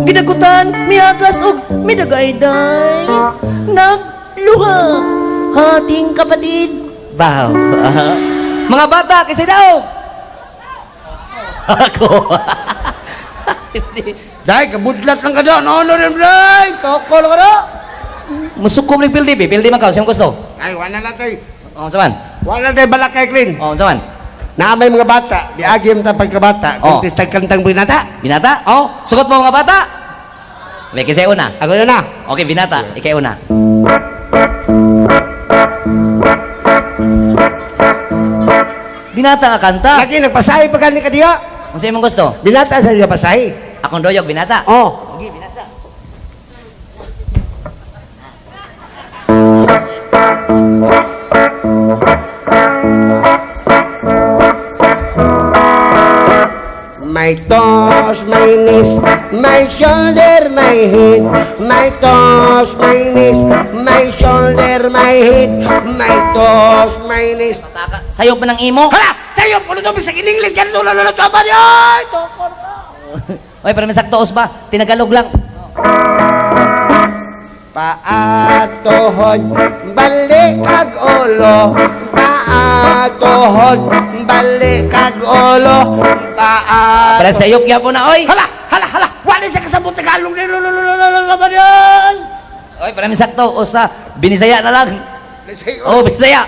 Ginagutan, miagas og midagayday. Nagluha, hating kapatid. Baw. Mga bata, kasi daw. Ako. Dai kabudlat lang ka do. No no no dai. Tokol ka do. Musukom ni pildi, be. Pildi man ka, siyang gusto. Ay wala na tay. Oh, saman. Wala tay balak kay clean. Oh, saman. Na may mga bata, diagi man ta pagkabata, Oh. contest kantang binata. Binata? Oh, Sugot mo mga bata. May kisay una. ako na na. Okay, binata. Ikay una. Binata nga kanta. Lagi nagpasahi pa gani ka diha. Kung sa imong gusto? Binata sa iya pasahi. Akong doyog, binata. Oh. Okay, binata. My toes, my knees, my shoulder, my head. My toes, my knees, my shoulder, my head. My toes, my knees. Pataka. Sayo pa ng imo. Hala! Sa'yo! Puno to, bisag in English! Ganito na lang ito ba niya? Tokor ka! Oy, pero may sakto ba? Tinagalog lang. Paatohod, balik kag ulo. Paatohod, balik kag ulo. Paatohod. Para sayok ya po na, oy. Hala! Hala! Hala! Wala siya kasabot Tagalog. Ba yan? Oy, para may sakto usa. Binisaya na lang. Oh, Bisaya.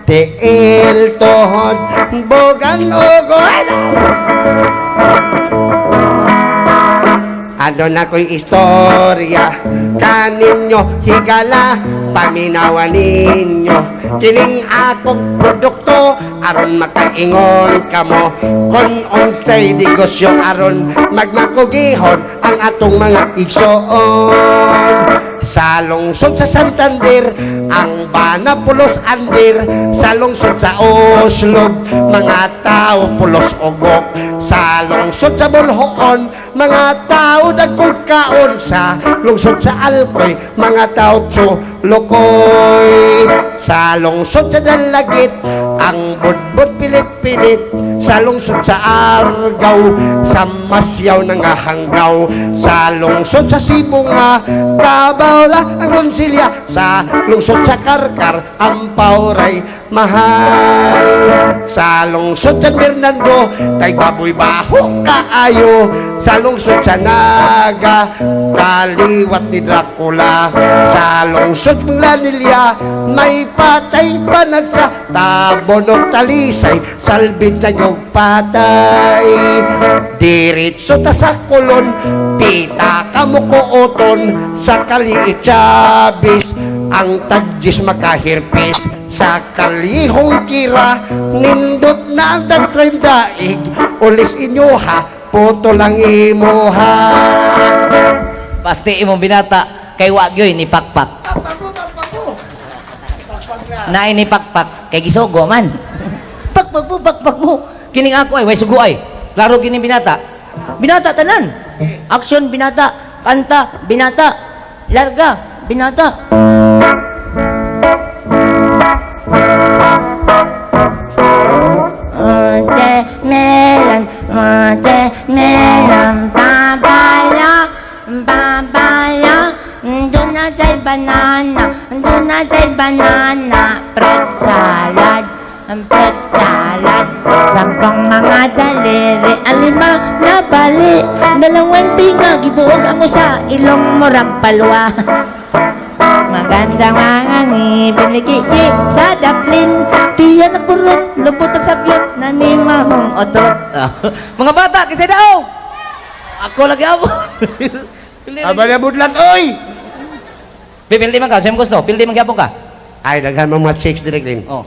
Tiil tuhod, bugan ugon. Ano na ko'y istorya, kaninyo higala, paminawan ninyo. Kiling akong produkto, aron makaingon kamo. Kon unsay negosyo aron magmakugihon ang atong mga igsoon. Sa lungsod sa Santander, ang bana pulos andir. Sa lungsod sa Oslo, mga tao pulos ugok. Sa lungsod sa Bolhoon, mga tao dagkong kaon. Sa lungsod sa Alcoy, mga tao tsulokoy. Sa lungsod sa Dalagit, ang budbud pilit. pilit sa lungsod sa Argao, sa Masyaw nangahanggaw, sa lungsod sa Cebu nga kabawla ang konsilya, sa lungsod sa Karkar ang pauray mahal, sa lungsod San Fernando tay baboy baho kaayo, sa lungsod sa Naga kaliwat ni Dracula, sa lungsod Manglanilya may patay panagsa, Tabonok Talisay salbit na yung patay, diretso ta sa Kolon pita kamukuoton, sa Kaliit Chavez ang tagjis makahirpis, sa kalihong kira nindot na ang tagtrendaig, ulis inyo ha, puto lang imo ha. Pati imong binata kay wa gyoy ni pakpak. Naay ni pakpak kay gisugo man. Pakpak mo, pakpak mo. Kining ako ay way sugo ay. Klaro kini binata. Binata tanan. Action binata, kanta binata, larga binata. Watermelon, watermelon, papaya, papaya. Doon na sa'y banana, doon na sa'y banana, fruit salad, fruit salad. Sampung mga daliri, alima na bali, dalawang tinga, gibuog ang usa, ilong murag palwa. Maganda mga ngipin ni Kiki sa daplin. Tiya nagburot, lubot ang sabyot na ni Mahong Otot. Mga bata kisay daw. Ako lagi amo. Aba na budlat oy. Pipildi man ka, sa'yo gusto. Pildi man gyapon ka. Ay daghan mga mga chicks direct din. Oh.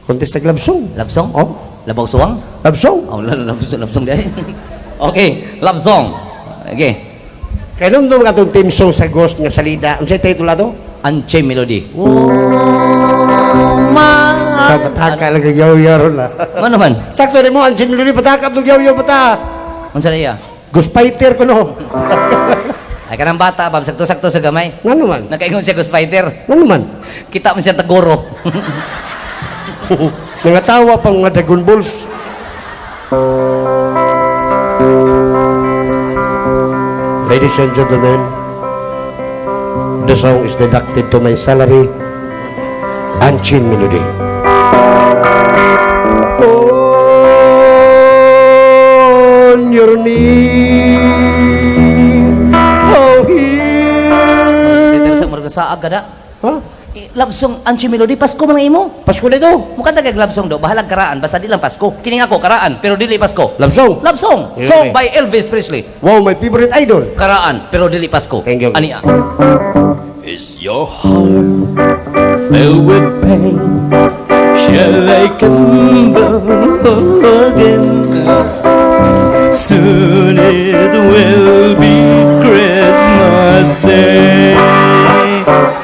Contest tag love song. Love song? Oh, Labaw suwang? love song. Oh, love song, love song dahil. Okay, love song. Okay. Kay nung doon atong team song sa Ghost nga salida, unsay title ato? Unchained Melody. Sa pataka lang kag yaw-yaw ron la. Ano man? Sakto nimo ang sinuluni pataka og yaw-yaw pata. Unsa na iya? Ghost fighter ko no. Ay kanang bata, bab sakto-sakto sa gamay. Ngano man? Nakaingon siya Ghost Fighter. Ngano man? Kita man siya taguro. Nangatawa pang mga Dragon Balls. Ladies and gentlemen, the song is deducted to my salary and chin melody. On your knee, oh here. Sa murag saag kada. Huh? Eh, love song Unchained Melody Pasko man ang imo. Pasko na ito. Mukha kag love song do, bahalag karaan basta di lang Pasko. Kining ako karaan, pero dili Pasko. Love song. Love song. Yeah, Song okay. by Elvis Presley. Wow, my favorite idol. Karaan, pero dili Pasko. Thank you. Ani ah. Is your heart filled with pain? Shall I come again? Soon it will be Christmas Day.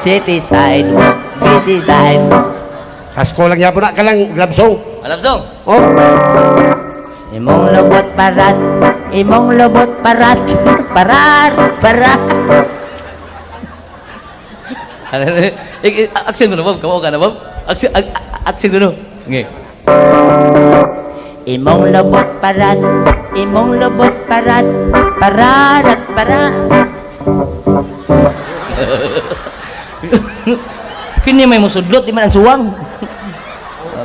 City sidewalk, busy sidewalk. Pasko lang yapo na ka lang love song. Love song. Oh. Imong lobot parat, imong lobot parat, parar, parat. Eh, eh, action mo na, Bob. Kamu ka na, Bob. Action, action mo na. Okay. Imong lobot parat, imong lobot parat, pararat, para. Kini may musudlot di man ang suwang.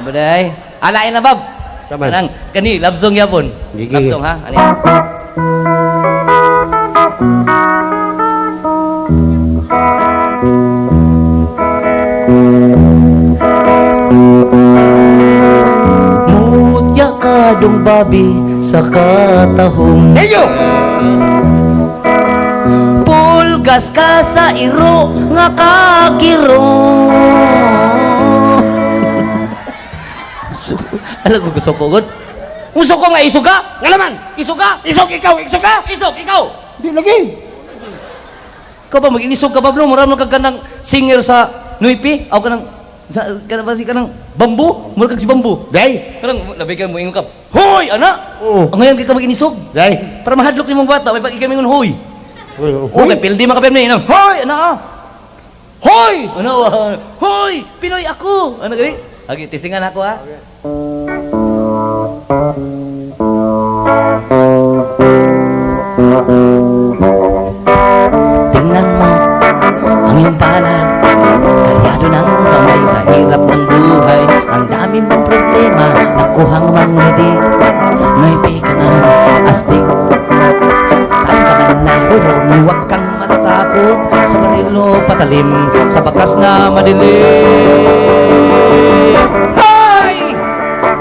Baday. Alain na, Bob. Saman. Anang, kani, love song yapon. Gigi. Love song, ha? Ani? Mutya ka dong babi sa katahong. Thank you. Pulgas ka sa iro nga kakiro. Alam ko gusto ko, God. Gusto ko nga, isog ka! Ngalaman. Isog ka! Isok ikaw, isok ka. Isog, ikaw! Di lagi. Ikaw ba, mag-inisog ka ba, bro? Mura mo kag kanang singer sa Nuipi? Aw ka ng, sa, kana ba si kanang bambu? Mura kag si bambu. Day. Kanang, labi ka mo ingon ka, Hoy, ana! Oo. Ang ngayon ka mag-inisog. Day. Para mahadlok ni mong bata, may pag ikaw mingon, hoy. Hoy. Okay, pildi makapirmi. Ano? Hoy, ana ah! Hoy! Ano? Ah, hoy! Pinoy ako! Ano gani? Okay, testingan ako ha. Tingnan mo ang iyong palad, kalyado ng kamay sa hirap ng buhay. Ang dami mong problema, nakuhang mangiti. May ka ng astig. Saan ka man naroon, huwag kang matatakot. Sa baril o patalim, sa bakas na madilim. Hoy!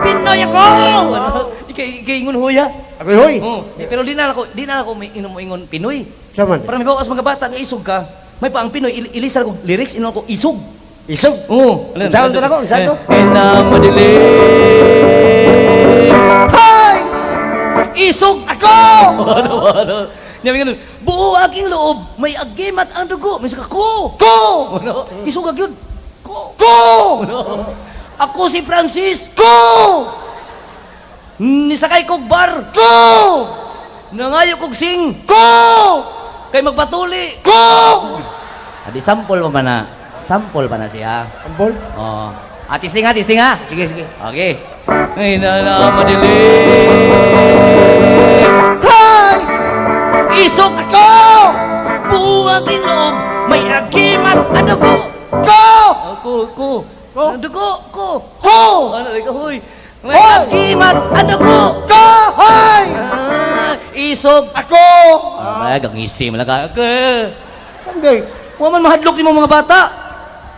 Pinoy ako! Ikay, ikay ingon hoya. Ako hoy. Oh, pero di na ako may inom ingon Pinoy. Saman. Para may bawas mga bata nga isog ka. May pa ang Pinoy ilisa ko lyrics inon ko isog. Isog. Oo. Saan to na ko? Saan to? Ina madilim. Hoy! Isog Ako! Ano ano? Niya ganun. Buo aking loob, may agimat ang dugo. May suka ko. Ko! Ano? Isog agyud. Ko. Ko! Ano? Ako si Francis. Ko! Nisakay kog bar. Ko! Nangayo kog sing. Ko! Kay magpatuli. Ko! Adi sample pa ba na? Sample pa na siya. Ambol. Oh. Ah, testing ha, testing ha. Sige, sige. Okay. Ay na na madilim. Hoy! Isog Ako! Buo aking loob, may agimat ang dugo. Ko! Ako, ko. Ko? Ang dugo, ko. Ko! Ano, ikaw, hoy. May Hoy! agimat ang dugo. Ko! Hoy! Ah, isog. Ako! Ay, gangisi mo lang ka. Okay. Sunday. Wa man mahadlok nimo mga bata.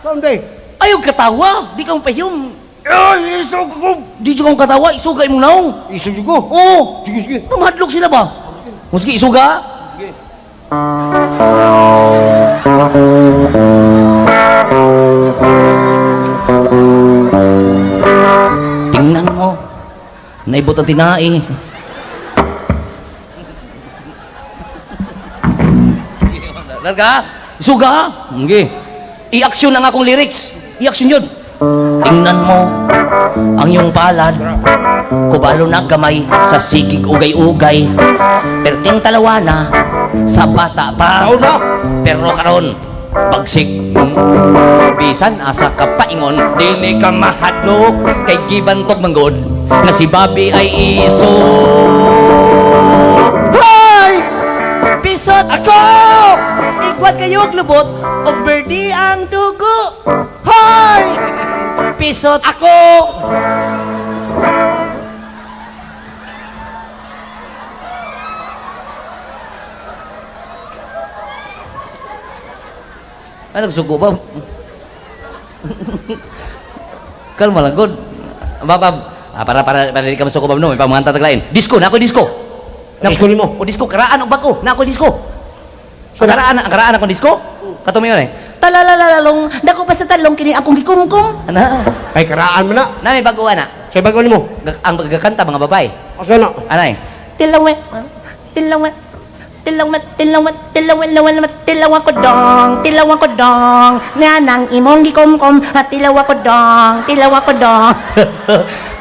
Sunday. Ayaw katawa, di ka pahiyom. Ay, isog ako! Di jud ka katawa, isuga imong naong. Isog ko. Oo. Sige, sige. Ano, mahadlok sila ba? Muski isuga. Sige. Tingnan mo. Naibot ang tinai. Larga? Isuga? Sige. I-action ang akong lyrics. I-action yun. Tingnan mo ang iyong palad. Kubalo na gamay sa sigig ugay-ugay. Perting talawana sa bata pa. Taon na! Pero karon bagsik. Bisan asa ka paingon, dili ka mahadlok kay gibantog manggod nga si Bobby ay isog. Hoy! Pisot Ako! Igwat kayo og lubot og birdie ang dugo. Hoy! Pisot Ako! Ano nagsugo ba? Kalma lang god. Babab, ah, para para para di ka masuko bab no, may pamanganta taglain. Disco na ako disco. Disco nimo? O disco karaan og bako, na ako disco. Ang karaan, ang karaan akong disco. Katong yun eh. Talalalalong dako pa sa talong kini akong gikumkum. Ana, Ay, karaan mo na. na may bago ana. Sa bago nimo. Ang gakanta mga babae. Asa na? Anay. Tilawe tilawe tilawe tilawe tilawe tilawe tilawa ko dong tilawa ko dong nanang imong gikumkum ha tilawa ko dong tilawa ko dong.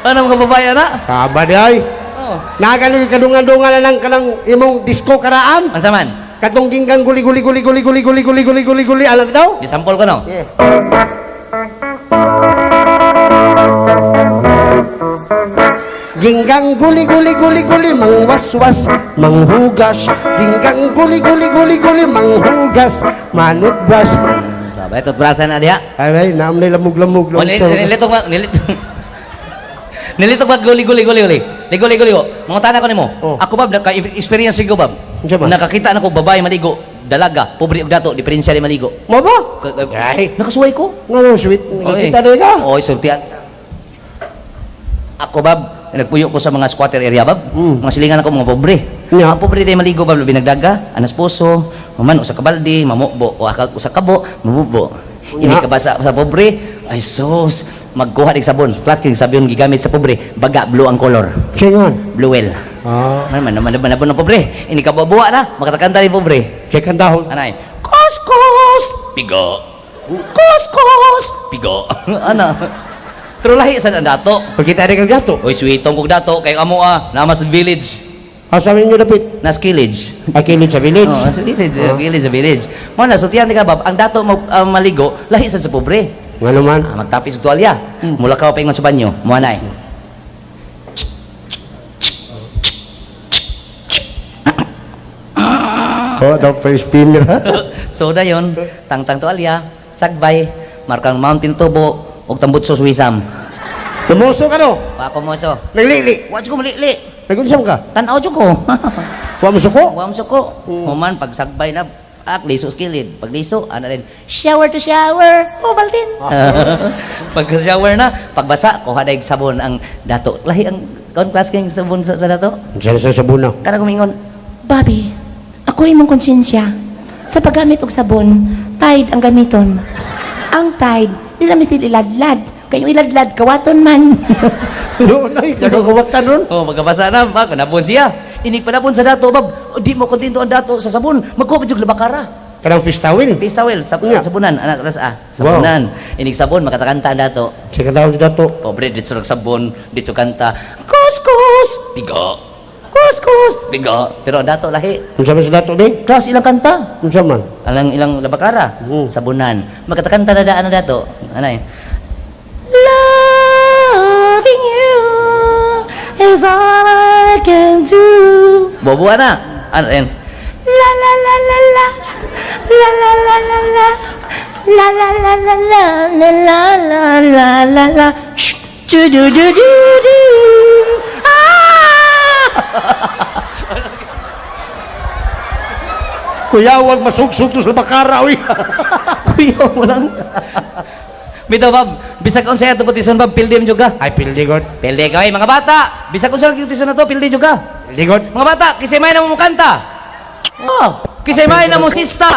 Ano mga babae ana? Kaba di ay. Oh. Nagaling kadungan-dungan na lang kanang imong disco karaan. Unsa man? Katong ginggang guli guli guli guli guli guli guli guli guli guli alam daw? Di sample ko no. Yeah. Ginggang guli guli guli guli mangwaswas manghugas. Ginggang guli guli guli guli manghugas manutbas. Sabay tot brasa na diha. Ay ay naam ni lamog-lamog O, nilitog ba nilitog. Nilitog ba guli guli guli guli. Ligo ligo ligo. Mangutana ko nimo. Oh. Ako bab naka experience ko bab. Unsa man? Nakakita na ko babae maligo, dalaga, pobre og dato, diferensya di maligo. Mo ba? Ay. Nakasuway ko. Ngano sweet nakita na ka? Oy, sultian. Ako bab, nagpuyo ko sa mga squatter area bab. Mga silingan ako mga pobre. Nya. Ang pobre day maligo bab, labi nagdaga, anas puso, maman usa ka balde, mamukbo, o aka usa ka kabo, mabubo. Ini Nya. ka ba sa pobre? Ay sus, magkuha dig sabon. Class king sabon gigamit sa pobre, baga blue ang color. Singon. Blue well. Ah, Man man man man man pobre. Ini ka buwa na, makatakanta ni pobre. check ang dahon. Anay, kuskus, pigo. Kuskus, pigo. Ana. Pero lahi sa dato. Pagkita rin kang gato. Oy, sweetong kog dato kay amo ah, namas village, Asa ninyo dapit? nas village. Akilid sa village. Oh, sa village, Ah. village, sa village. Mo na sultihan ka bab, ang dato mo maligo, lahi sad sa pobre. Ngano man? Ah, magtapis og tuwalya. Mula ka pa ingon sa banyo, mo anay. Oh, daw pa spinner. So dayon, tangtang tuwalya, sagbay, markang Mountain Tubo ug tambutso Suwisam. Lumuso ka no? Wa ko moso. Naglili. Wa jud ko malili. Nagunsam ka? Tan-aw jud ko. Wa mo suko? Wa mo suko. Human pagsagbay na ak liso sa kilid. Pagliso ana rin shower to shower. Oh, baltin. Pag shower na, pagbasa kuha daig sabon ang dato. Lahi ang kon class king sabon sa dato. Unsa sa sabon na? Kana kumingon, Bobby, ako imong konsensya. Sa paggamit og sabon, Tide ang gamiton. Ang Tide, di na misil iladlad. Kayo iladlad, kawaton man. No, nay, nagkakawatan ron. Oh, magkabasa na, ba, kanabon siya. Inig panabon sa dato, bab. O, di mo kontento ang dato sa sabon. Magkuha pa jud labakara. Kanang fish towel. Peace towel, Nga. sabunan, anak tas ah, sabunan. Inig sabon makatakanta ang dato. Sa katawag sa dato. Pobre ditso sabon, ditso kanta. Kuskus, bigo. Kuskus, bigo. Pero ang dato lahi. Unsa man sa dato di? Klas ilang kanta. Unsa man? Alang ilang labakara, sabunan. Makatakanta na daan ang dato. Anay. Loving you is all I can do. Bobo na. Ano yan? La la la la la. La la la la la. La la la la la la la la la la la. Shh. Du du du du du. Ah! Kuya, wag masugsug to sa bakara, uy. Kuya mo lang. Bitaw, bab, bisag unsa ato tison bab, pildi man juga. Ay, pildigod. Pildi ka, mga bata. Bisag unsa lang tison na to, pildi juga. Pildigod. Mga bata, kisay may na mo kanta. Oh, kisay may na mo sista.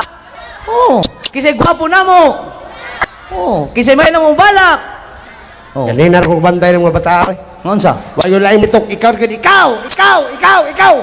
Oh, kisay gwapo na mo. Oh, kisay may na mo balak. Oh, Kanina ko bantay ng mga bata, uy. ngonsa? Wa yun laing mitok, ikaw, ikaw, ikaw, ikaw, ikaw.